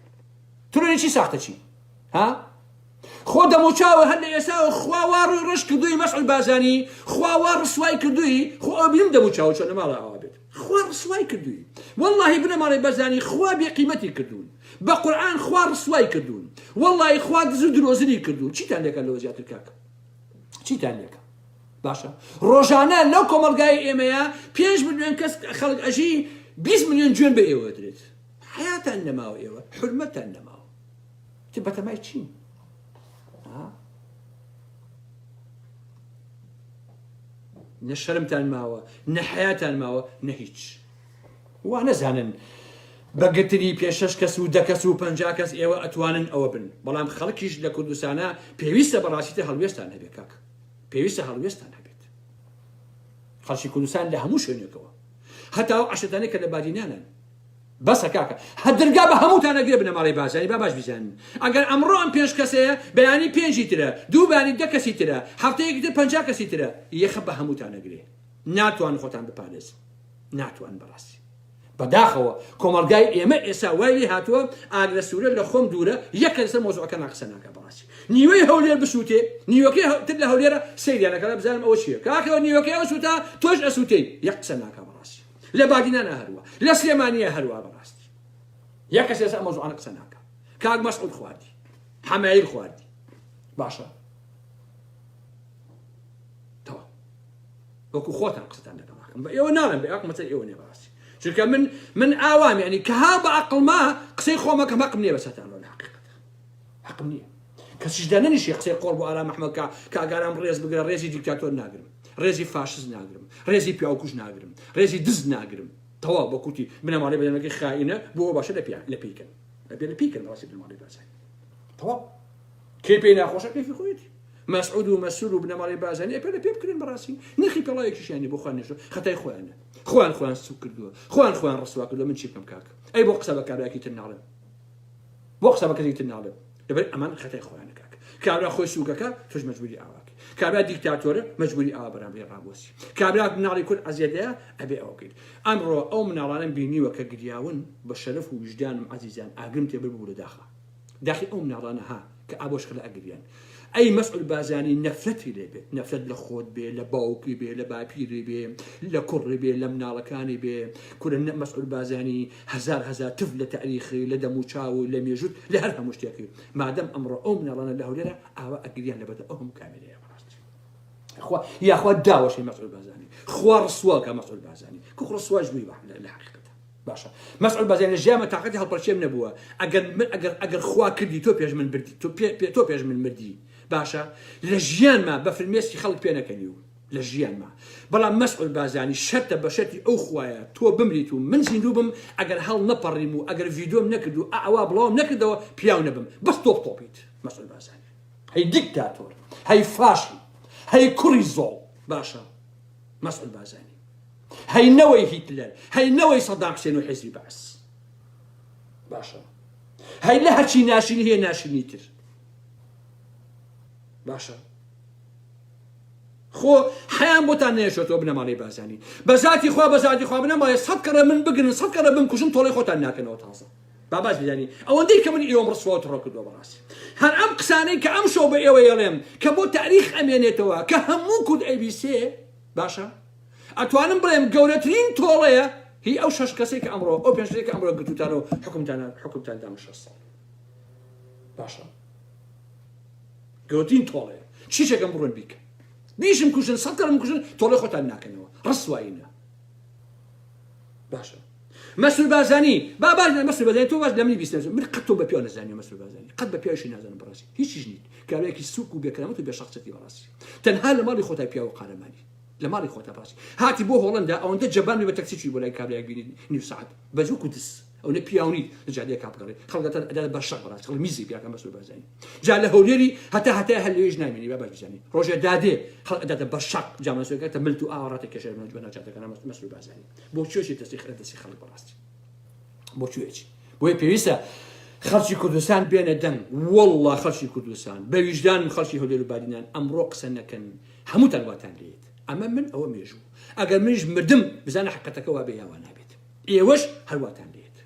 ترۆری چی ساختە چی ها خۆ دەموچاوە هەر لە ئێساوە خوا وا ڕووی ڕەش کردووی مەسعود بازانی خوا وا ڕسوای کردووی خۆ ئەو بینم دەموچاوە چۆنە ماڵە ئاوا بێت خوا ڕسوای کردووی واللهی بنەماڵەی بەرزانی خوا بێ قیمەتی کردوون بە قورئان خوا ڕسوای کردوون واللهی خوا دز و درۆزنی کردوون چیتان لێکە لەوە زیاتر کاکە چیتان لێکە باشە ڕۆژانە لەو کۆمەڵگای ئێمەیە پێنج ملیۆن کەس خەڵک ئەژی 20 ملیۆن جوێن بە ئێوە درێت حیاتان نەماوە ئێوە حرمەتان نەماوە تر بەتەمای چین نە شەرمتان ماوە نە حیاتان ماوە نە هیچ وا نەزانن بە گرتنی پێ شەش کەس و دە کەس و 50 کەس ئێوە ئەتوانن ئەوە بن بەڵام خەڵکیش لە کوردستانە پێویستە بەڕاستیتە هەڵوێستان هەبێت کاک پێویستە هەڵوێستان هەبێت خەڵکی کوردستان لە هەموو شوێنێکەوە هەتا ئەو عەشرەتانەی کە لە بادینانن بەسە کاکە هە درگا بە هەمووتان ئەگرێ بنەماڵەی بارزانی با باش بیزانن ئەگەر ئەمڕۆ ئەم پێنج کەسەیە بەیانی پێنجی ترە دوو بەیانی دە کەسی ترە هەفتەیەکی تر 50 کەسی ترە یەخە بە هەمووتان ئەگرێ ناتوان خۆتان بپارێزن ناتوان بەڕاستی بەداخەوە کۆمەڵگای ئێمە ئێسا وای لێ هاتووە ئاگرە سوورە لە خۆم دوورە یەک لەسەر مۆزوعەکە ناقسە ناکە بەڕاستی نیوەی هەولێر بسووتێ نیوەکەی تر لە هەولێرە سەیریانەکە بزانم ئەوە چییە کاکەوە نیوەکەی ئەو سووتا تۆش ئەسووتێی یەک قسە ناکە بەڕاستی لە بادینانە هەروە لە سلێمانیە هەروە بەڕاستی یەک کەس ئێستا مەوزوعانە قسە ناکە کاک مەسعود خواردی حەمایل خواردی باشە تەواو وەکو خۆتان قسەتان لەگەڵ ئەکەم بە ئێوە ناڵێم بە ئەقڵ مەسەر ئێوە نیە بەڕاستی چونکە من من ئاوام یعنی کە ها بە ئەقڵما قسەی خۆمەکەم هەقم نییە بەسەرتان لە حقیقەت حەقم نییە کەسیش دانەنیشی قسەی قۆڵ بۆ ئارام ئەحمەد کە کاک ئارام ڕێز بگرە ڕێزی دیکتاتۆر ناگرم ڕێزی فاشست ناگرم ڕێزی پیاوکوژ ناگرم ڕێزی دز ناگرم تەواو بە کورتی بنەماڵەی بەدەمەکەی خائینە بۆ باشە لە پیا لە پێیکەن ئەبێ لە پێیکەن بەڕاستی بنەماڵەی بارزانی تەواو کێ پێی ناخۆشە کەیفی خۆیەتی مەسعود و مەسرور و بنەماڵەی بارزانی ئەپێ لە پێ بکرێن بەڕاستی نرخی پێڵاوێکیشیان نیە بۆ خۆیان نێشتوە خەتای خۆیانە خۆیان خۆیان سوک کردووە خۆیان خۆیان ڕسوا کردووە من چی بکەم کاک ئەی بۆ قسە بە کابراکی تر ناڵێم بۆ قسە بە کەسێکی تر ناڵێم لەبەر ئەمان خەتای خۆیانە کاک کابرا خۆی سوکەکە تۆش مەجبوری ئاواکەی کابرا دیکتاتۆرە مەجبوری ئاوا بەرامبەری ڕابوەسی کابرا مناڵی کورد عەزیەتەیە ئەبێ ئەوە بکەیت ئەمڕۆ ئەو مناڵانەم بینیوە کە گریاون بە شەرەف و ویژدانم عەزیزان ئاگرم تێبەر بوو لە داخا داخی ئەو مناڵانە ها کە ئابۆشکە لە ئەگریان ئەی مەسعود بازانی نەفرەتی لێ بێت نەفرەت لە خۆت بێ لە باوکی بێ لە باپیری بێ لە کوڕی بێ لە مناڵەکانی بێ کورە نە مەسعود بازانی هەزار هەزار تف لە تاریخی لە دەموچاو و لە مێژوت لە هەر هەموو شتێکی مادەم ئەمڕۆ ئەو مناڵانە لە هەولێرە ئاوا ئەگریان لەبەردەم ئەو هەموو کامێرەیە بەڕاستی خوا یاخوا داوەشی مەسعود بازانی خوا ڕسواکە مەسعود بازانی کوخ ڕسواش بووی لە حقیقەتە باشە مەسعود بازانی لە ژیانمە تاقەتی هەڵپەرچێم نەبووە ئەگەر من ئەگەر ئەگەر خوا کردی تۆ پێش من بردی تۆ پێ پێ تۆ پێش من مردی باشە لە ژیانما بە فرمێسکی خەڵک پێ نەکەنی و لە ژیانما بەڵام مەسعود بازانی شەرتە بە شەرتی ئەو خوایە تۆ بمریت و من زیندوو بم ئەگەر هەڵ نەپەڕیم و ئەگەر ڤیدیۆم نەکرد و ئەوا بڵاوم نەکردەوە پیاو نەبم بەس تۆ تۆپیت مەسعود بازانی هەی دیکتاتۆر هەی فاشی هەی کوڕی زۆڵ باشە مەسعود بازانی هەی نەوەی هیتلەر هەی نەوەی سەدام حسێن و حیزبی بەعس باشە هەی لە هەرچی ناشینی هەیە ناشینی تر باشە خۆ حیان بۆتان نێشێتەوە بنەماڵەی بازانی بە زاتی خوا بە زاتی خوا بنەماڵێ سەد کەڕە من بگرن سەد کەڕە بمکوژن تۆڵەی خۆتان ناکەنەوە تازە. با باش بزانی ئەوەندەی کە من ئێوەم ڕسوا و تڕۆ کردووە بەڕاستی هەر ئەم قسانەی کە ئەم شەو بە ئێوە یەڵێم کە بۆ تاریخ ئەمێنێتەوە کە هەموو کورد ئەیبیسێ باشە ئەتوانم بڵێم گەورەترین تۆڵەیە هی ئەو شەش کەسێک کە ئەمڕۆ ئەو پێنج کەسێک کە ئەمڕۆ گرتوتانە و حکومتان حکومتان دامە شەش ساڵ باشە گەورەترین تۆڵەیە چیشێکم بڕۆن بیکە بیشم کوژن سەد کەرم کوژن تۆڵەی خۆتان ناکەنەوە ڕسوایینە باشە مەسرور بارزانی با باش مەسرور بارزانی تۆ باش لە منی بیستن من قەت تۆ بە پیاو نەزانی مەسرور بارزانی قەت بە پیاویشی نازانم بەڕاستی هیچیش نیت کابراێکی سوک و بێکرامەت و بێشەخسەتی بەڕاستی تەنها لە ماڵی خۆتا پیاو و قارەمانی لە ماڵی خۆتا بەڕاستی هاتی بۆ هۆڵندا ئەوەندە جەبان بە تەکسی چوی بۆ لای کابراێک بینی نیو سەعات بە وەکو دز ئەو نە پیاو نیت لە جادەیە کاپگەڕێ خەڵکەتان ئەدات بە شەق بەڕاستی خەڵک میزی پیاکە مەسرور بارزانی جا لە هەولێری هەتا هەتای هەر لەوێش نامێنی با باش بزانی ڕۆژێ دادێ خەڵک ئەداتە بەر شەق جا مەسرور ملت و ئاوا ڕاتە کێشێ بە ناو جادەکان مەسرور بارزانی بۆ کوێ دەستی خرە دەستی خەڵک بەڕاستی بۆ کوێ بۆیە پێویستە خەڵکی کوردستان بێنە دەنگ والله خەڵکی کوردستان بە ویژدانم خەڵکی هەولێر و بادینان ئەمڕۆ قسە نەکەن هەمووتان واتان لێت ئەمە من ئەوە مێژوو ئەگەر منیش مردم بزانە حقەتەکە وابێ یاوا نابێت ئێوەش هەرواتان لێت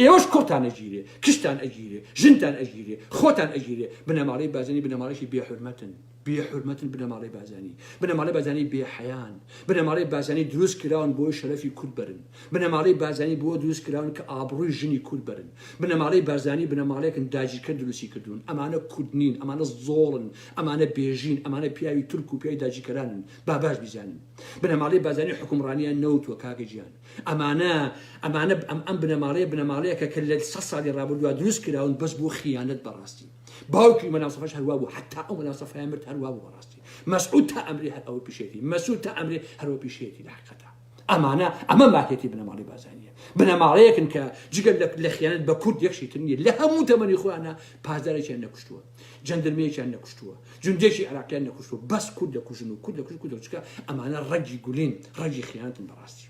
ئێوەش کوڕتان ئەگیرێ کچتان ئەگیرێ ژنتان ئەگیرێ خۆتان ئەگیرێ بنەماڵەی بارزانی بنەماڵەیەکی بێ حورمەتن بێ حورمەتن بنەماڵەی بارزانی بنەماڵەی بارزانی بێ حەیان بنەماڵەی بارزانی دروست کراون بۆی شەرەفی کورد بەرن بنەماڵەی بارزانی بۆ دروست کراون کە ئابڕووی ژنی کورد بەرن بنەماڵەی بارزانی بنەماڵەیەکن داگیرکەر دروستی کردوون ئەمانە کورد نین ئەمانە زۆڵن ئەمانە بێژین ئەمانە پیاوی تورک و پیاوی داگیرکەرانن با باش بیزانن بنەماڵەی بارزانی حوکمڕانیان نەوتووە کاکە گیان ئەمانە ئەمانە ئەم ئەم بنەماڵەیە بنەماڵەیەکە کە لە سە ساڵی ڕابردووە دروست کراون بەس بۆ خیانەت بەڕاستی باوکی مەلا سەفاش هەروا بوو حتا ئەو مەلا سەفای مرد هەروا بوو بەڕاستی مەسعود تا ئەمری هەر ئەوە پیشێتی مەسعود تا ئەمری هەروە پیشێتی لە حقیقەتە ئەمانە ئەمە ماهیەتی بنەماڵەی بازانیە بنەماڵەیەکن کە جگەل لە خیانەت بە کورد یەک شتی تر نییە لە هەموو تەمەنی خۆیانە پاسدارێکیان نەکوشتووە جەندرمەیەکیان نەکوشتووە جوندێکی عێراقیان نەکوشتووە بەس کورد دەکوژن و کورد دەکوژن کورد دەکوژن ئەمانە ڕەگی گولین ڕەگی خیانەتن بەڕاستی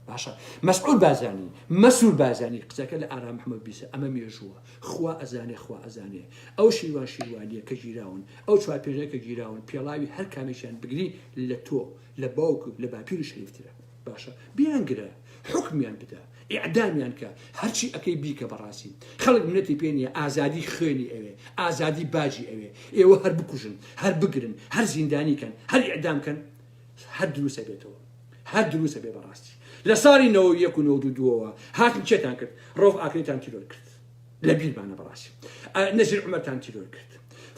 باشە مەسعود بازانی مەسور بازانی قسەکە لە ئارام محمد بیسە ئەمە مێژووە خوا ئەزانێ خوا ئەزانێ ئەو شیروان شیروانیە کە گیراون ئەو چوار پێنجە کە گیراون پێڵاوی هەر کامێکیان بگری لە تۆ لە باوک لە باپیر و شەریفترە باشە بیانگرە حوکمیان بدە ئیعدامیان کە هەرچی ئەکەی بیکە بەڕاستی خەڵک منەتی پێ نییە ئازادی خوێنی ئەوێ ئازادی باجی ئەوێ ئێوە هەر بکوژن هەر بگرن هەر زیندانی کەن هەر ئیعدام کەن هەر دروستە بێتەوە هەر دروستە بێ بەڕاستی لە ساڵی 91 و 92ەوە هاتن چێتان کرد ڕۆڤ ئاکرێتان تیرۆر کرد لە بیرمانە بەڕاستی نەزیر عومەرتان تیرۆر کرد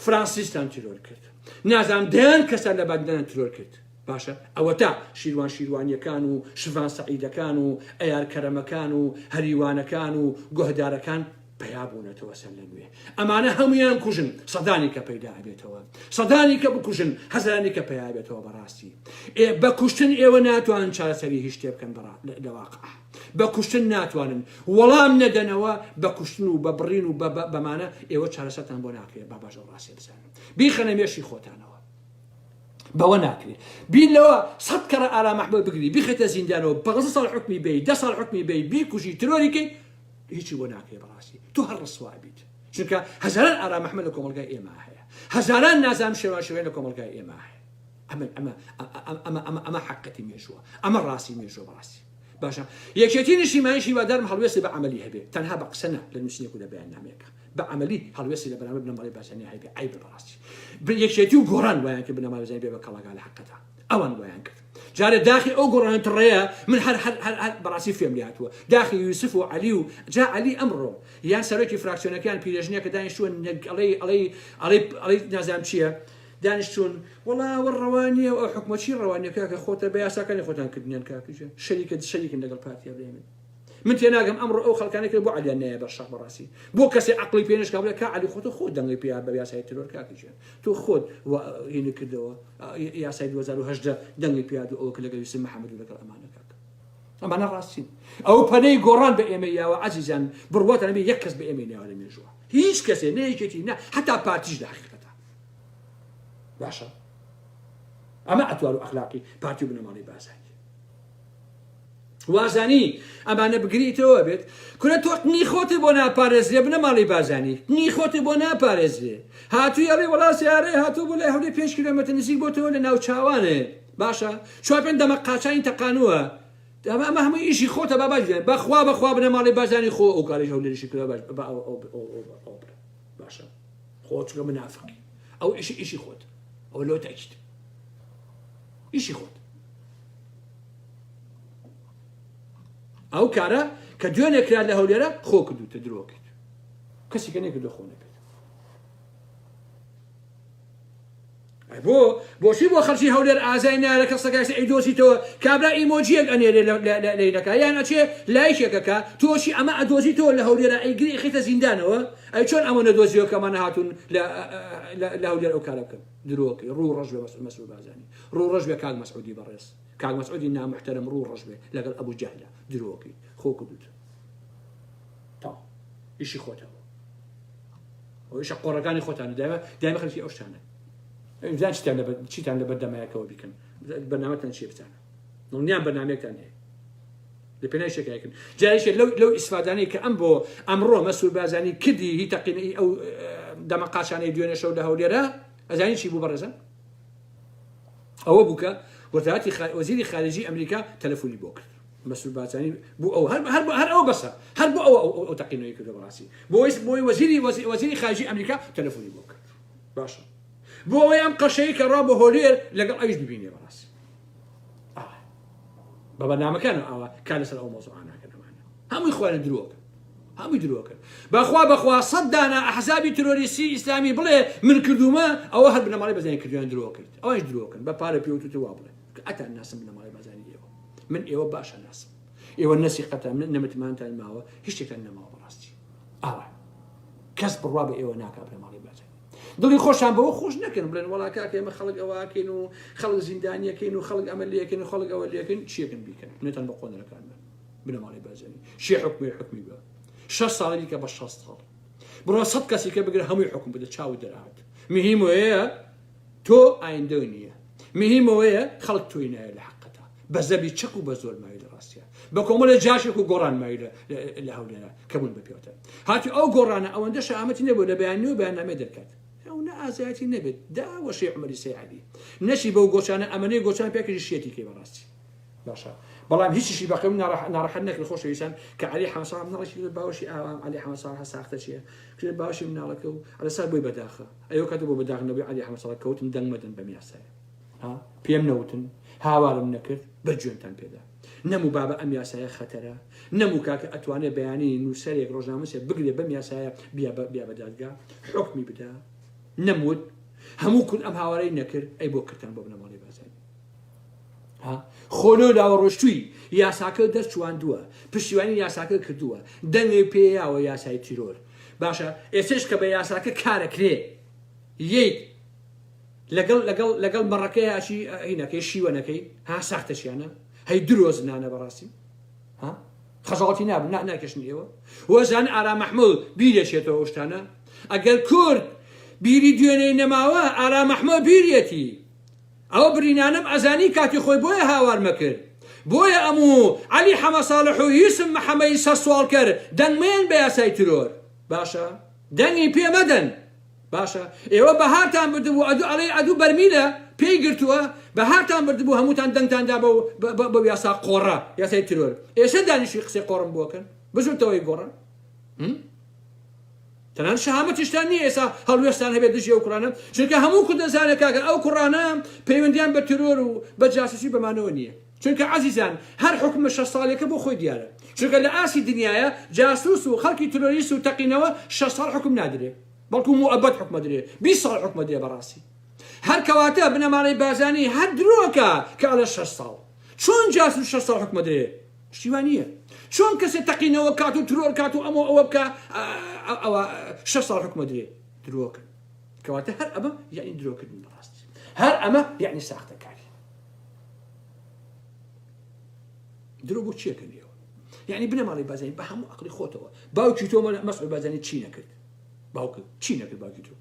فرانسیستان تیرۆر کرد نازانم دەیان کەسان لە بادینان تیرۆر کرد باشە ئەوەتا شیروان شیروانیەکان و شڤان سەعیدەکان و ئەیار کەرەمەکان و هەریوانەکان و گۆهدارەکان پەیا بوونەتەوە سەر لە نوێ ئەمانە هەمویان کوژن سەدانی کە پەیدا ئەبێتەوە سەدانی کە بکوژن هەزارانی کە پەیا بێتەوە بەڕاستی ئێ بە کوشتن ئێوە ناتوانن چارەسەری هیچ شتێ بکەن لە واقع بە کوشتن ناتوانن وەڵام نەدەنەوە بە کوشتن و بە بڕین و بەمانە ئێوە چارەسەرتان بۆ ناکرێت با باش ئەو ڕاستیە بزانن بیخەنە مێشی خۆتانەوە بەوە ناکرێ بیر لەوە سەد کەڕە ئارام ئەحمەد بگری بیخەیتە زیندانەوە پازدە ساڵ حوکمی بەی دە ساڵ حوکمی بەی بیکوژی ترۆری کەی هیچی بۆ ناکرێ بەڕاستی تۆ هەر ڕسوا بیت چونکە هەزاران ئارام ئەحمەد لە کۆمەڵگای ئێمە هەیە هەزاران نازام شێوان شێوێن لە کۆمەڵگای ئێمە هەیە ئەمە ئەمە ئەمە ئەمە ئەمە حقەتی مێژووە ئەمە ڕاستی مێژووە بەڕاستی باشە یەکێتی نیشتیمانیش هیوادارم هەڵوێستی بە عملی هەبێ تەنها بە قسە نا لە نووسینێک و لە بەیاننامەیەکە بە عەمەلی هەڵوێستی لە بەرامبەر بنەماڵەی بارزانی هەبێ عەیبە بەڕاستی یەکێتی و گۆڕان وایان کرد بنەماڵەی بارزانی بێ بە کەڵەگا لە حەقەتا ئەوان وایان کرد جارێ داخی ئەو گۆڕانە تڕەیە من هەر هەر هەر هەر بەڕاستی فێم لێ هاتووە داخی یوسف و عەلی و جا عەلی ئەمڕۆ یان سەرۆکی فراکسیۆنەکەیان پیرێژنێکە دانیشتووە ئەڵێ ئەڵێ ئەڵێ ئەڵێ نازانم چییە دانیشتون وەڵا ئەوە ڕەوا نییە و ئەو حکومە چی ڕەوا نییە کاکە خۆتە بە یاساکانی خۆتان کردنیان کاکە شەریکە شەریکن لەگەڵ پارتیا برای من من تێناگەم ئەمڕۆ ئەو خەڵکانەی کرد بۆ عەلیان نایە بەر شەق بەڕاستی بۆ کەسێ عەقڵی پێ نەشکا بڵێ کا عەلی خۆتە خۆت دەنگی پێ بە یاسای ترۆر کاکە گیان تۆ خۆت هینی کردەوە یاسای 2018 دەنگی پێ دوو ئەوە کە لەگەڵ یوسف محەممەد و لەگەڵ ئەمانە کاکە ئەمانە ڕاستین ئەو پەنەی گۆڕان بە ئێمە یاوە عەزیزان بڕواتان بێ یەک کەس بە ئێمەی ناوە لە مێژووە هیچ کەسێ نە یەکێتی نە حتا پارتیش لە حقیقەتە باشە ئەمە ئەتوار و ئەخلاقی پارتی و بنەماڵەی بازانی وازانی ئەمانە بگریتەوە بێت کورە تۆ قنی خۆتی بۆ ناپارێزرێ بنەماڵەی بازانی قنی خۆتی بۆ ناپارێزرێ هاتووی ئەڵێ وەڵا سیارەی هاتوو بۆ لای هەولێر پێنج کیلۆمەتر نزیک بۆتەوە لە ناوچاوانێ باشە چوار پێنج دەمە قاچانی تەقانووە. ئەمە ئەمە هەمووی ئیشی خۆتە با باش بزانێت بەخوا بەخوا بنەماڵەی بارزانی خۆ ئەو کارەی هەولێریشی کردوە باش با ئەو ئەو ئەو ئەو ئەو بڵێ باشە خۆ چونکە منافقی ئەو ئیشی ئیشی خۆت ئەوە لۆ تاکید ئیشی خۆت ئەو کارە کە دوێنێ کرا لە هەولێرە خۆ کردوتە درۆکەیت کەسی کە نەکردو خۆ نەبێت بۆ بۆچی بۆ خەڵکی هەولێر ئازای نارە کەسەکە ئێستا ئەیدۆزیتەوە کابرا ئیمۆجیەک ئەنێرێ لەینەکە یان ئەچێ لایکێکەکە تۆشی ئەمە ئەدۆزیتەوە لە هەولێرە ئەیگری ئەخیتە زیندانەوە ئەی چۆن ئەمە نەدۆزیەوە کە ئەمانە هاتوون لە هەولێر ئەو کارە بکەن درۆکەی ڕوو ڕەش بێ مەسعود بارزانی ڕوو ڕەش بێ کاک مەسعودی بەڕێز کاک مەسعودی نامحتەرم ڕوو ڕەش بێ لەگەڵ ئەبوو جەهلە درۆکەی خۆ کردوت تا ئیشی خۆتەوە ئەویشە قۆڕەکانی خۆتان دایمە دایمە خەریکی ئەو شتانە ئینجا چیتان لەبەر چیتان لەبەر دەمایەکەوە بیکەن بەرنامەتان چیە بزانە دڵنیام بەرنامەیەکتان هەیە لە پێناوی شێکایەکن جارێکێ لەو لەو ئیسفادانەی کە ئەم بۆ ئەمڕۆ مەسرور بارزانی کردی هی تەقینەی ئەو دەمە قاچانەی دوێنێ شەو لە هەولێرە ئەزانی چی بوو بەڕێزان ئەوە بوو کە وەزارەتی وەزیری خارجی ئەمریکا تەلەفۆنی بۆ کرد مەسرور بارزانی بۆ ئەو هەر هەر هەر ئەوە بەسە هەر بۆ ئەوە ئەو تەقینەوەی کردو بەڕاستی بۆ بۆی وەزیری وەزیری خارجی ئەمریکا تەلەفۆنی بۆ کرد باشە بۆ ئەوەی ئەم قەشەی کە ڕا بۆ هۆلێر لەگەڵ ئەویش ببینێ بەڕاستی بە بەرنامەکان ئاوا کار لەسەر ئەو مەوزوعانەکەن ئەمانە هەمووی خۆیان درۆکەن هەمووی درۆکەن بەخوا بەخوا سەد دانە ئەحزابی ترۆریستی ئیسلامی بڵێ من کردومە ئەوە هەر بنەماڵەی بەزانی کردویان درۆ کرد ئەوانش درۆکەن بە پارە پێوتوتە وا بڵێ ئەتان ناسم بنەماڵەی بەزانی ئێوە من ئێوە باشە ناسم ئێوە نەسیقەتان من نەمتمانتان ماوە هیچ شتێکتان نەماوە بەڕاستی ئاوا کەس بڕوا بە ئێوە ناکا بنەماڵەی بارزانی دڵی خۆشان بەوە خۆش نەکەن بڵێن وەڵا کاکە ئێمە خەڵک ئەوەکەین و خەڵک زیندانیەکەین و خەڵک ئەمە لەکەین و خەڵک ئەوە لەکەین چیەکەن بیکەن نێتان بە قۆنەرەکان بن بنەماڵەی بارزانی شێ حکومی حکومی بە شەش ساڵی دیکە بە 6 ساڵ بڕۆ سەد کەسی کە بگرە هەمووی حکوم بدە چاوت دەرهات مهم وەیە تۆ ئایندە نییە مهم ئەوەیە خەڵک تۆی نایە لە حەقەتا بە زەبی چەک و بە زۆر ماوی لە ڕاستە بە کۆمەڵە جاشێک و گۆڕان ماوی لە هەولێرە کە بوون بە پێوتە هاتی ئەو گۆڕانە ئەوەندە شەهامەتی نەبوو لە بەیانی و بەیاننامەی دەرکات ئەو نە ئازایەتی نەبێت داوەشەی عومەری سەیعەلی نەشی بەو گۆچانە ئەمەنەی گۆچان پێکەی شێتی کەی بەڕاستی باشە بەڵام هیچیشی بەقەم ناڕەحەت نەکرد خۆشەویستان کە عەلی حەمەساڵ مناڵێکی کرد باوەشی ئاوام عەلی حەمەساڵ ساختە چییە کرد باوەشی مناڵەکە و ئەلەسار بۆی بەداخە ئەیوە کاتە بۆ بەداخ نەبووی عەلی حەمەساڵ کەوتم دەنگ مەدەن بەم یاسایە ها پێم نەوتن هاوارم نەکرد بە جوێنتان پێدا نەموو بابە ئەم یاسایە خەتەرە نەموو کاکە ئەتوانێ بەیانی نووسەرێک ڕۆژنامەسێ بگرێ بەم یاسایە بیا بە بیا بە دادگا حکمی بدا نەموت هەموو کورد ئەم هاوارەی نەکرد ئەی بۆ کردتان بۆ بنەماڵەی بارزانی خۆ لەو لاوە ڕۆشتووی یاساکە دەرچواندووە پشتیوانی یاساکە کردووە دەنگی پێیاوە یاسای تیرۆر باشە ئێستش کە بە یاساکە کارەکرێ یەیت لەگەڵ لەگەڵ لەگەڵ مەڕەکەی ئاشی هینەکەی شیوەنەکەی ها ساختەچیانە هەی درۆزنانە بەڕاستی ها خەجاڵەتی نابن نا ناکێشن ئێوە وەزان ئارام مەحمود بیرێکێتەوە ئەو شتانە ئەگەر کورد بیری دوێنێی نەماوە ئارام مەحمود بیریەتی ئەو برینانەم ئەزانی کاتی خۆی بۆیە هاوارمە کرد بۆیە ئەم و عەلی حەمە ساڵح و یوسف محەمەی سەرسواڵکەر دەنگ مەیەن بە یاسای ترۆر باشە دەنگی پێ مەدەن باشە ئێوە بەهارتان بردبوو ئەدوو ئەڵێ ئەدوو بەرمیلە پێی گرتووە بەهارتان بردبوو هەمووتان دەنگتان دا بەو یاسا قۆڕە یاسای ترۆر ئێستا دانیشی قسەی قۆڕم بۆکەن بزوتەوەی گۆڕە تەنان شەهامەتیشتان نییە ئێستا هەڵوێستان هەبێت دژی ئەو کوڕانە چونکە هەموو کورد دەزانێت کاکە ئەو کوڕانە پەیوەندیان بە ترۆر و بە جاسوسی بەمانەوە نییە چونکە عەزیزان هەر حکومە شەش ساڵێکە بۆ خۆی دیارە چونکە لە ئاستی دنیاە جاسوس و خەڵکی ترۆریست و تەقینەوە شەش ساڵ حکوم نادرێ بەڵکو موئەبەد حکومە درێ 20 ساڵ حکومە درێ بەڕاستی هەر کەواتە بنەماڵەی بارزانی هەر درۆکە کە ئەڵێ شەش ساڵ چۆن جاسوس شەش ساڵ حکومە درێ شتی وا نییە چۆن کەسێ تەقینەوە کات و ترۆر کات و ئەمە ئەوە بکە ئەوە شەش ساڵ حکومە درێ درۆکە کەواتە هەر ئەمە یعنی درۆکردن بەڕاستی هەر ئەمە یعنی ساختەکاری درۆ بۆ چیەکەن ئێوە یعنی بنەماڵەی بازانی بە هەموو عقلی خۆتەوە باوکی تۆ مەسعود بازانی چی نەکرد باوکت چی نەکرد باوکی تۆ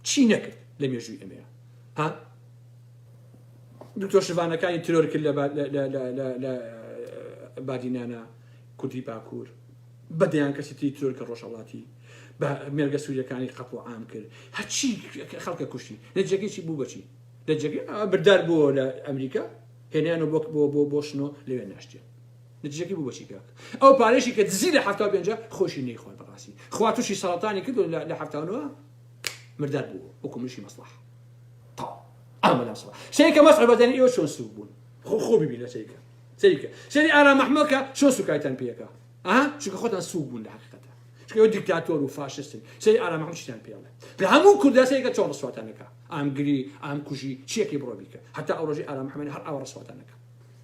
چی نەکرد لە مێژووی ئەمەیە ها دکتۆر شڤانەکانی ترۆر کرد لە بادینانە کوردی باکوور بە دەیان کەسی تری ترۆر کە ڕۆژهەڵاتی بە مێرگە سووریەکانی قەتڵ عام کرد هەرچی خەڵکە کوشتی لە جێگەی چی بوو بەچی لە جێگەی بردار بووە لە ئەمریکا. هێنیان و بۆ بۆ بۆ بۆ شنۆ لەوێ ناشتیان نتیجەکەی بوو بەچی کاک ئەو پارەیشی کە دزی لە 75 خۆشی نەیخوارد بەڕاستی خوا تووشی سەرەتانی کرد و لە 79 مردار بوو وەکو منشی مەسڵح تەواو ئەمە لەم سڵا سەیرکە مەسعود بەزانی ئێوە چۆن سوک بوون خۆ خۆ ببینە سەیرکە سەیرکە سەیری ئارام ئەحمەد کە چۆن سوکایتان پێەکە ئەها چونکە خۆتان سوک بوون لە حقیقەتە چونکە ئێوە دیکتاتۆر و فاشستن سەیری ئارام ئەحمەد چیتان پێڵێ لە هەموو کوردە سەیرکە چۆن ڕسواتانەکە ئامگری ئامکوژی چیەکەی بڕۆ بیکە هەتا ئەو ڕۆژی ئارام ئەحمەد هەر ئاوا ڕسواتانەکە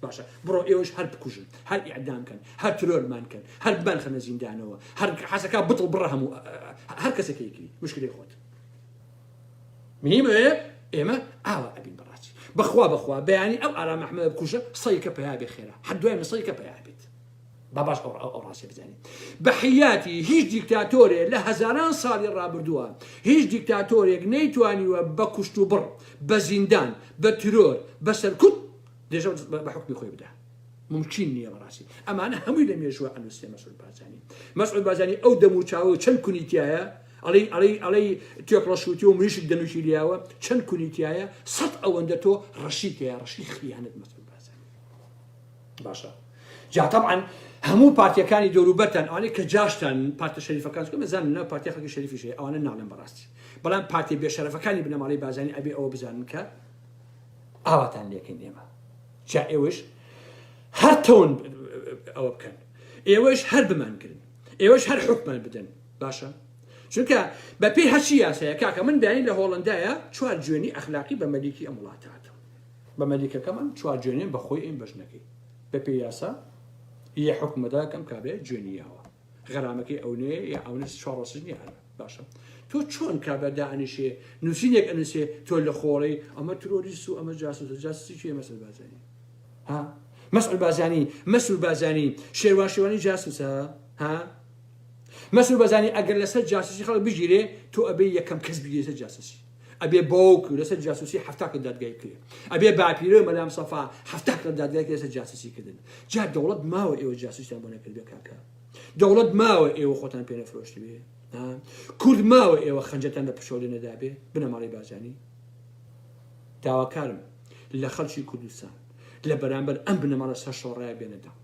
باشە بڕۆ ئێوەش هەر بکوژن هەر ئیعدام کەن هەر ترۆرمان کەن هەر بمانخەنە زیندانەوە هەر حەزەکا بتڵ بڕە هەموو هەر کەسێک یەکری مشکلەی خۆت مهم ئەوەیە ئێمە ئاوا ئەبین بەڕاستی بەخوا بەخوا بەیانی ئەو ئارام ئەحمەد بکوژە سەیکە پیا بێ خێرا هەر دوای من سەیکە پیا بێت با باش ئەو ئەو ڕاستیە بزانین بە حیاتی هیچ دیکتاتۆرێ لە هەزاران ساڵی ڕابردووە هیچ دیکتاتۆرێک نەیتوانیوە بە کوشت و بڕ بە زیندان بە ترۆر بە سەرکوت درێژە بە حوکمی خۆی بدا مومکین نییە بەڕاستی ئەمانە هەمووی لە مێژووە ئەنووسێ مەسعود بارزانی مەسعود بارزانی ئەو دەم و چاوە چەند کونی تایە ئەڵێی ئەڵێی ئەڵێی تێکڵە شووتی و مریشک دەنووکی لیاوە چەند کونی تایە سەد ئەوەندە تۆ ڕەشی تایە ڕەشی خیانەت مەسعود بارزانی باشە جا طبعا هەموو پارتیەکانی دەوروبەرتان ئەوانەی کە جاشتان پارتە شەریفەکان چونکە مەزانم ناو پارتی خەڵکی شەریفیش هەیە ئەوانە ناڵێم بەڕاستی بەڵام پارتی بێشەرەفەکانی بنەماڵەی بازانی ئەبێ ئەوە بزانن کە ئاواتان لێکەین ئێمە جا ئێوەش هەر تەون ئەوە بکەن ئێوەش هەر بمانگرن ئێوەش هەر حکومان بدەن باشە چونکە بە پێی هەرچی یاسایە کاکە من بیانی لە هۆڵندایە چوار جوێنی ئەخلاقی بە مەلیکی ئەم وڵاتە هاتم بە مەلیکەکەمان چوار جوێنێن بە خۆی ئەم بەژنەکەی بە پێی یاسا یە حکومەدا کەم کابێ جوێنی یاوە غەرامەکەی ئەونەیە یا ئەونە چوار ڕۆژ نییە هەر باشە تۆ چۆن کابرا دائەنیشێ نووسینێک ئەنووسێ تۆ لە خۆڵی ئەمە ترۆریست و ئەمە جاسوسە جاسوسی کێ مەسعود بارزانی ها مەسعود بارزانی مەسعود بارزانی شێروان شێوانی جاسوسە ها مەسعود بارزانی ئەگەر لەسەر جاسوسی خەڵک بگیرێ تۆ ئەبێ یەکەم کەس بگیرێ لەسەر جاسوسی ئەبێ باوک لەسەر جاسوسی حەفتا کە دادگای بکرێ ئەبێ باپیرە مەلام سەفا حەفتا کە دادگای کرێ لەسەر جاسوسی کردن جا دەوڵەت ماوە ئێوە جاسوسیان بۆ نەکردبێ کاکە دەوڵەت ماوە ئێوە خۆتان پێ نەفرۆشتبێ کورد ماوە ئێوە خەنجەتان لە پشتەوە لێ نەدابێ بنەماڵەی بارزانی داواکارم لە خەڵکی کوردستان لە بەرامبەر ئەم بنەماڵە سەرشۆڕایە بێنە دەنگ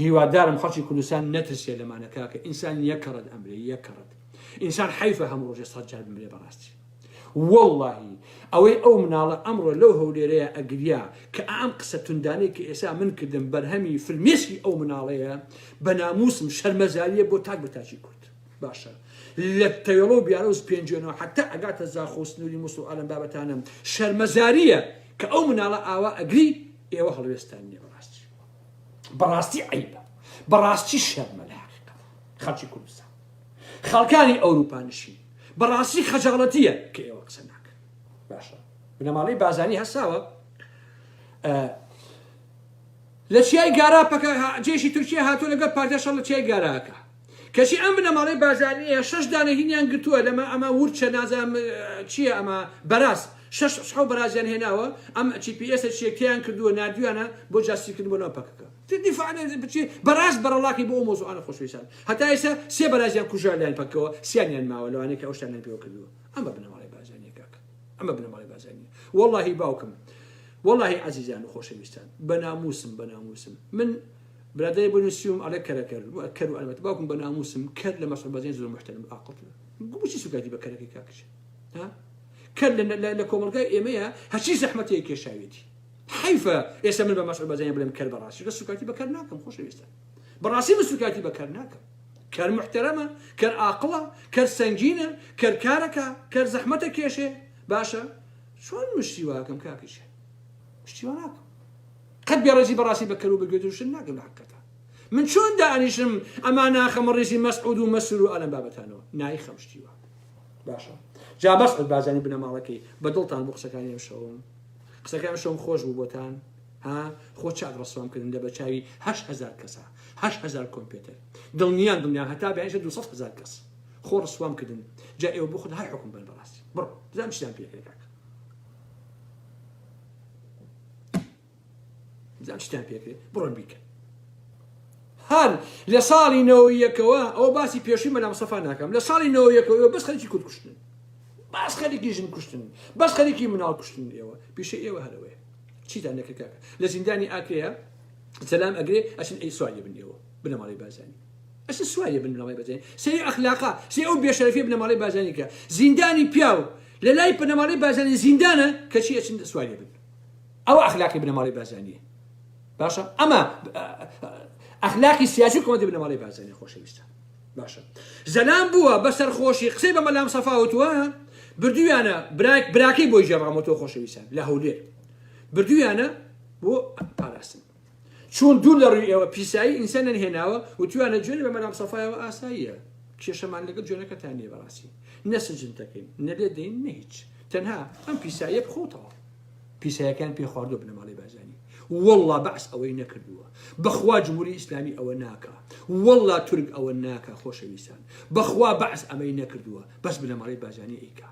هیوادارم خەڵکی کوردستان نەترسێ لەمانە کاکە ئینسان یەک کەڕەت ئەمرێ یەک کەڕەت ئینسان حەیفە هەموو ڕۆژێ سەد جار بمرێ بەڕاستی وەڵاهی ئەوەی ئەو مناڵە ئەمڕۆ لەو هەولێرەیە ئەگریا کە ئەم قسە توندانەی کە ئێسا من کردم بەرهەمی فرمێسکی ئەو مناڵەیە بە ناموسم شەرمەزاریە بۆ تاک بە تاکی کورد باشە لە تەوێڵە و بیارە و پێنجوێنەوە حتا ئەگاتە زاخۆ سنووری موسڵ و ئالەم بابەتانە شەرمەزاریە کە ئەو مناڵە ئاوا ئەگری ئێوە هەڵوێستان نییە بەڕاستی بەڕاستی عیبە بەڕاستی شەرمە لە حقیقەت خەڵکی کوردستان خەڵکانی ئەوروپا نشین بەڕاستی خەجاڵەتیە کە ئێوە قسە ناکەن باشە بنەماڵەی بازانی هەساوە لە چیای گارا پەکە جێشی تورکیا هاتووە لەگەڵ پارتیا شەڕ لە چیای گاراکە کەچی ئەم بنەماڵەی بازانیە شەش دانە هینیان گرتووە لەمە ئەمە ورچە نازانم چییە ئەمە بەراز شەش شەو بەرازیان هێناوە ئەم چی پی ئێسە چیە تیان کردووە ناردویانە بۆ جاسوسیکردن بۆ ناو پەکەکە دیفاع بچێ بەراز بەرەڵاکی بۆ ئەو مۆزوعانە خۆشەویستان هەتا ئێستا سێ بەرازیان کوژرا لایەن پەکەوە سیانیان ماوە لەوانەیە کە ئەو شتانیان پێوە کردووە ئەمە بنەماڵەی بارزانیە کاکە ئەمە بنەماڵەی بارزانیە وەڵاهی باوکم وەڵاهی عەزیزان و خۆشەویستان بە ناموسم بە ناموسم من برادەری بۆ نووسیوم ئەڵێ کەرە کەر کەر و ئەلبەت باوکم بە ناموسم کەر لە مەسعود بارزانی زۆر محتەرم ئاقڵترە بۆچی سوکایەتی بە کەرەکەی کاکچ ها کەر لە کۆمەڵگای ئێمەیە هەرچی زەحمەتەیە کێشاوێتی حەیفە ئێستا من بە مەسعود بارزانی بڵێم کەر بەڕاستی لە سوکایەتی بە کەر ناکەم خۆشەویستان بەڕاستی من سوکایەتی بە کەر ناکەم کەر محتەرەمە کەر ئاقڵە کەر سەنگینە کەر کارەکە کەر زەحمەتە کێشێ باشە چۆن مشتی واکەم کاکیشە شتی وا ناکەم قەت بێڕێزی بەڕاستی بە کەر و بە گوێدرشن ناکەم لە حقیقەتە من چۆن دانیشم ئەما ناخەمە ڕیزی مەسعود و مەسرور و ئەلەم بابەتانەوە نایخەم شتی وا باشە جا مەسعود بارزانی بنەماڵەکەی بە دڵتان بۆ قسەکانی ئەم شەوم قسەکان ئەم شەوم خۆش بوو بۆتان ها خۆ چاک ڕسوام کردن لە بەچاوی 8هزار کەسە 8هزار کۆمپیوتەر دڵنیان دڵنیان هەتا بەیانیشە 200 هزار کەس خۆ ڕسوام کردن جا ئێوە بۆ خۆت هەر حکم بن بەڕاستی بڕۆ بزانم چیتان پێ کاکە بزانم چیتان پێکرێ بڕۆن بیکەن هەر لە ساڵی نەوە یەکەوە ئەو باسی پێشوی مەلا مستەفا ناکەم لە ساڵی نەوە یەکەوە بەس خەریکی کورد کوشتن بەس خەریکی ژن کوشتن بەس خەریکی مناڵ کوشتن ئێوە پیشە ئێوە هەرەوەیە. چیتان نەکرد کاکە لە زیندانی ئاکرەیە سەلام ئەگرێ ئەچن ئەی سوالی بن ئێوە بنەماڵەی بارزانی ئەچن سوالی بن بنەماڵەی بارزانی سەیری ئەخلاقا سەیری ئەو بێشەرەفی بنەماڵەی بارزانی کە زیندانی پیاو لە لای بنەماڵەی بارزانی زیندانە کەچی ئەچن سوالی بن ئەوە ئەخلاقی بنەماڵەی بارزانیە باشە ئەمە ئەخلاقی سیاسی و کۆمەڵی بنەماڵەی بارزانی خۆشەویستە باشە زەلام بووە بە سەرخۆشی قسەی بە مەلام سەفا وتووە بردویانە براک براکەی بۆی ژێڕامەوە خۆشەویستان لە هەولێر بردویانە بۆ پاراستن چون دوور لە ڕووی ئێوە پیسایی ئینسانیان هێناوە وتویانە جوێن بە مەلام سەفایەوە ئاساییە کێشەمان لەگەڵ جوێنەکەتان نییە بەڕاستی نە سجن دەکەین نە لێ دەین نە هیچ تەنها ئەم پیساییە بخۆتەوە پیسایەکان پێ خواردوە بنەماڵەی بارزانی واللە بەعس ئەوەی نەکردووە بەخوا جمهوری ئیسلامی ئەوە ناکا واللە تورک ئەوە ناکا خۆشەویستان بەخوا بەعس ئەمەی نەکردووە بەس بنەماڵەی بارزانی ئەیکا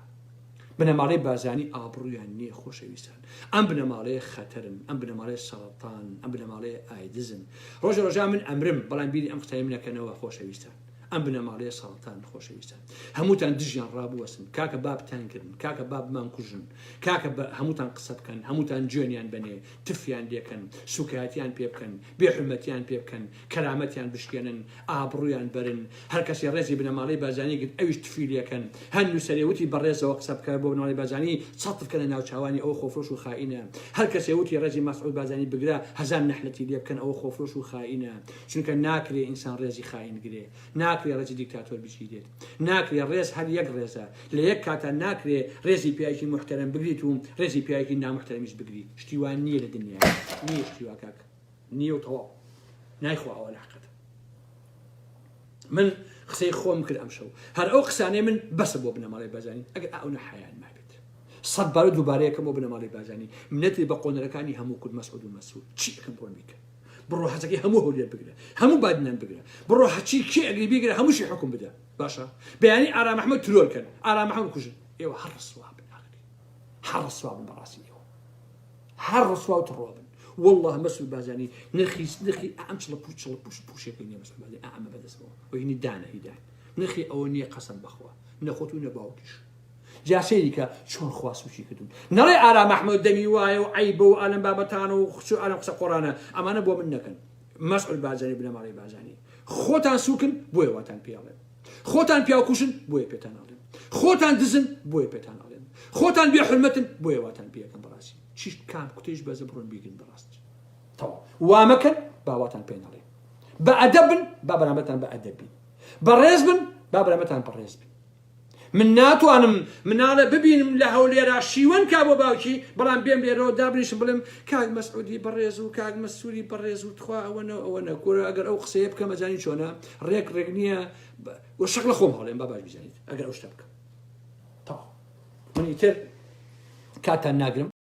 بنەماڵەی بارزانی ئابڕویان نییە خۆشەویستان ئەم بنەماڵەیە خەتەرن ئەم بنەماڵەیە سەرەتان ئەم بنەماڵەیە ئایدزن ڕۆژە ڕۆژان من ئەمرم بەڵام بیری ئەم قسەیەم نەکەنەوە خۆشەویستان ئەم بنەماڵەیە سەڵتان خۆشەویستان هەمووتان دژیان ڕابوەستن کاکە با بتانگرن کاکە با بمانکوژن کاکە بە هەمووتان قسە بکەن هەمووتان جوێنیان بەنێ تفیان لێکەن سوکایەتیان پێ بکەن بێ حورمەتیان پێ بکەن کەرامەتیان بشکێنن ئابڕویان بەرن هەر کەسێ ڕێزی بنەماڵەی بارزانی گرت ئەویش تفی لێکەن هەر نووسەرێ وتی بەڕێزەوە قسە بکە بۆ بنەماڵەی بارزانی چەتر بکەنە ناوچاوانی ئەوە خۆفرۆش و خائینە هەر کەسێ وتی ڕێزی مەسعود بارزانی بگرە هەزار نەحلەتی لێ بکەن ئەوە خۆفرۆش و خائینە چونکە ناکرێ ئینسان ڕێزی خائین گرێ ناکرێ ڕێزی دیکتاتۆر بگیرێت ناکرێ ڕێز هەر یەک ڕێزە لە یەک کاتا ناکرێ ڕێزی پیاوێکی موحتەرەم بگریت و ڕێزی پیاوێکی ناموحتەرەمیش بگریت شتی وا نییە لە دنیا نییە شتی وا کاک نییە و تەواو نایخوا ئەوە لە حەقەتە من قسەی خۆم کرد ئەمشەو هەر ئەو قسانەی من بەسە بۆ بنەماڵەی بارزانی ئەگەر ئەو نە حەیان مابێت سەد بارە دووبارەیەکەم بۆ بنەماڵەی بارزانی منەتی بە قۆنەرەکانی هەموو کورد مەسعود و مەسرور چی ئەکەم بڕۆن بیکەن بڕۆ حەزەکەی هەموو هەولێر بگرە هەموو بادینان بگرە بڕۆ هەچی کێ ئەگری بیگرە هەمووشی حکوم بدە باشە بەیانی ئارام ئەحمەد ترۆر کەن ئارام ئەحمەد بکوژن ئێوە هەر ڕسوا بن ئاخری هەر ڕسوا بن بەڕاستی ئێوە هەر ڕسوا و تڕۆ بن والله مەسعود بارزانی نرخی نرخی ئەم چڵە پوچ چڵە پوش پوشێکی نییە مەسعود بارزانی ئەمە بەدەستەوە وەینی دانە هیدان نرخی ئەوە نییە قەسەم بەخوا نەخۆت و نە باوکیش جا سەیری کە چۆن خوا سوکی کردوون نەڵێ ئارام ئەحمەد دەمی وایە و عەیبە و ئالەم بابەتانە و خچ و ئالەم قسە قۆڕانە ئەمانە بۆ من نەکەن مەسعود بارزانی بنەماڵەی بارزانی خۆتان سوکن بۆیە واتان پێ ئەڵێن خۆتان پیاوکوژن بۆیە پێتان ئەڵێن خۆتان دزن بۆیە پێتان ئەڵێن خۆتان بێ حرمەتن بۆیە واتان پێەکەم بەڕاستی چیش کام کوتەیش بەزە بڕۆن بیگرن بەڕاست تەواو وا مەکەن باواتان پێ نەڵێن بە ئەدەب بن با بەرامبەرتان بە ئەدەب بین بەڕێز بن با بەرامبەرتان بەڕێز بین من ناتوانم مناڵە ببینم لە هەولێرا شیوەن کا بۆ باوکی بەڵام بێم لێرەوە دابنیشم بڵێم کاک مەسعودی بەڕێز و کاک مەسوری بەڕێز و تخوا ئەوەنە ئەوەنە کورە ئەگەر ئەو قسەیە بکەم ئەزانی چۆنە ڕێک ڕێک نییە وە شەق لە خۆم هەڵێم با باش بیزانیت ئەگەر ئەو شتە بکەم تەواو من ئیتر کاتان ناگرم.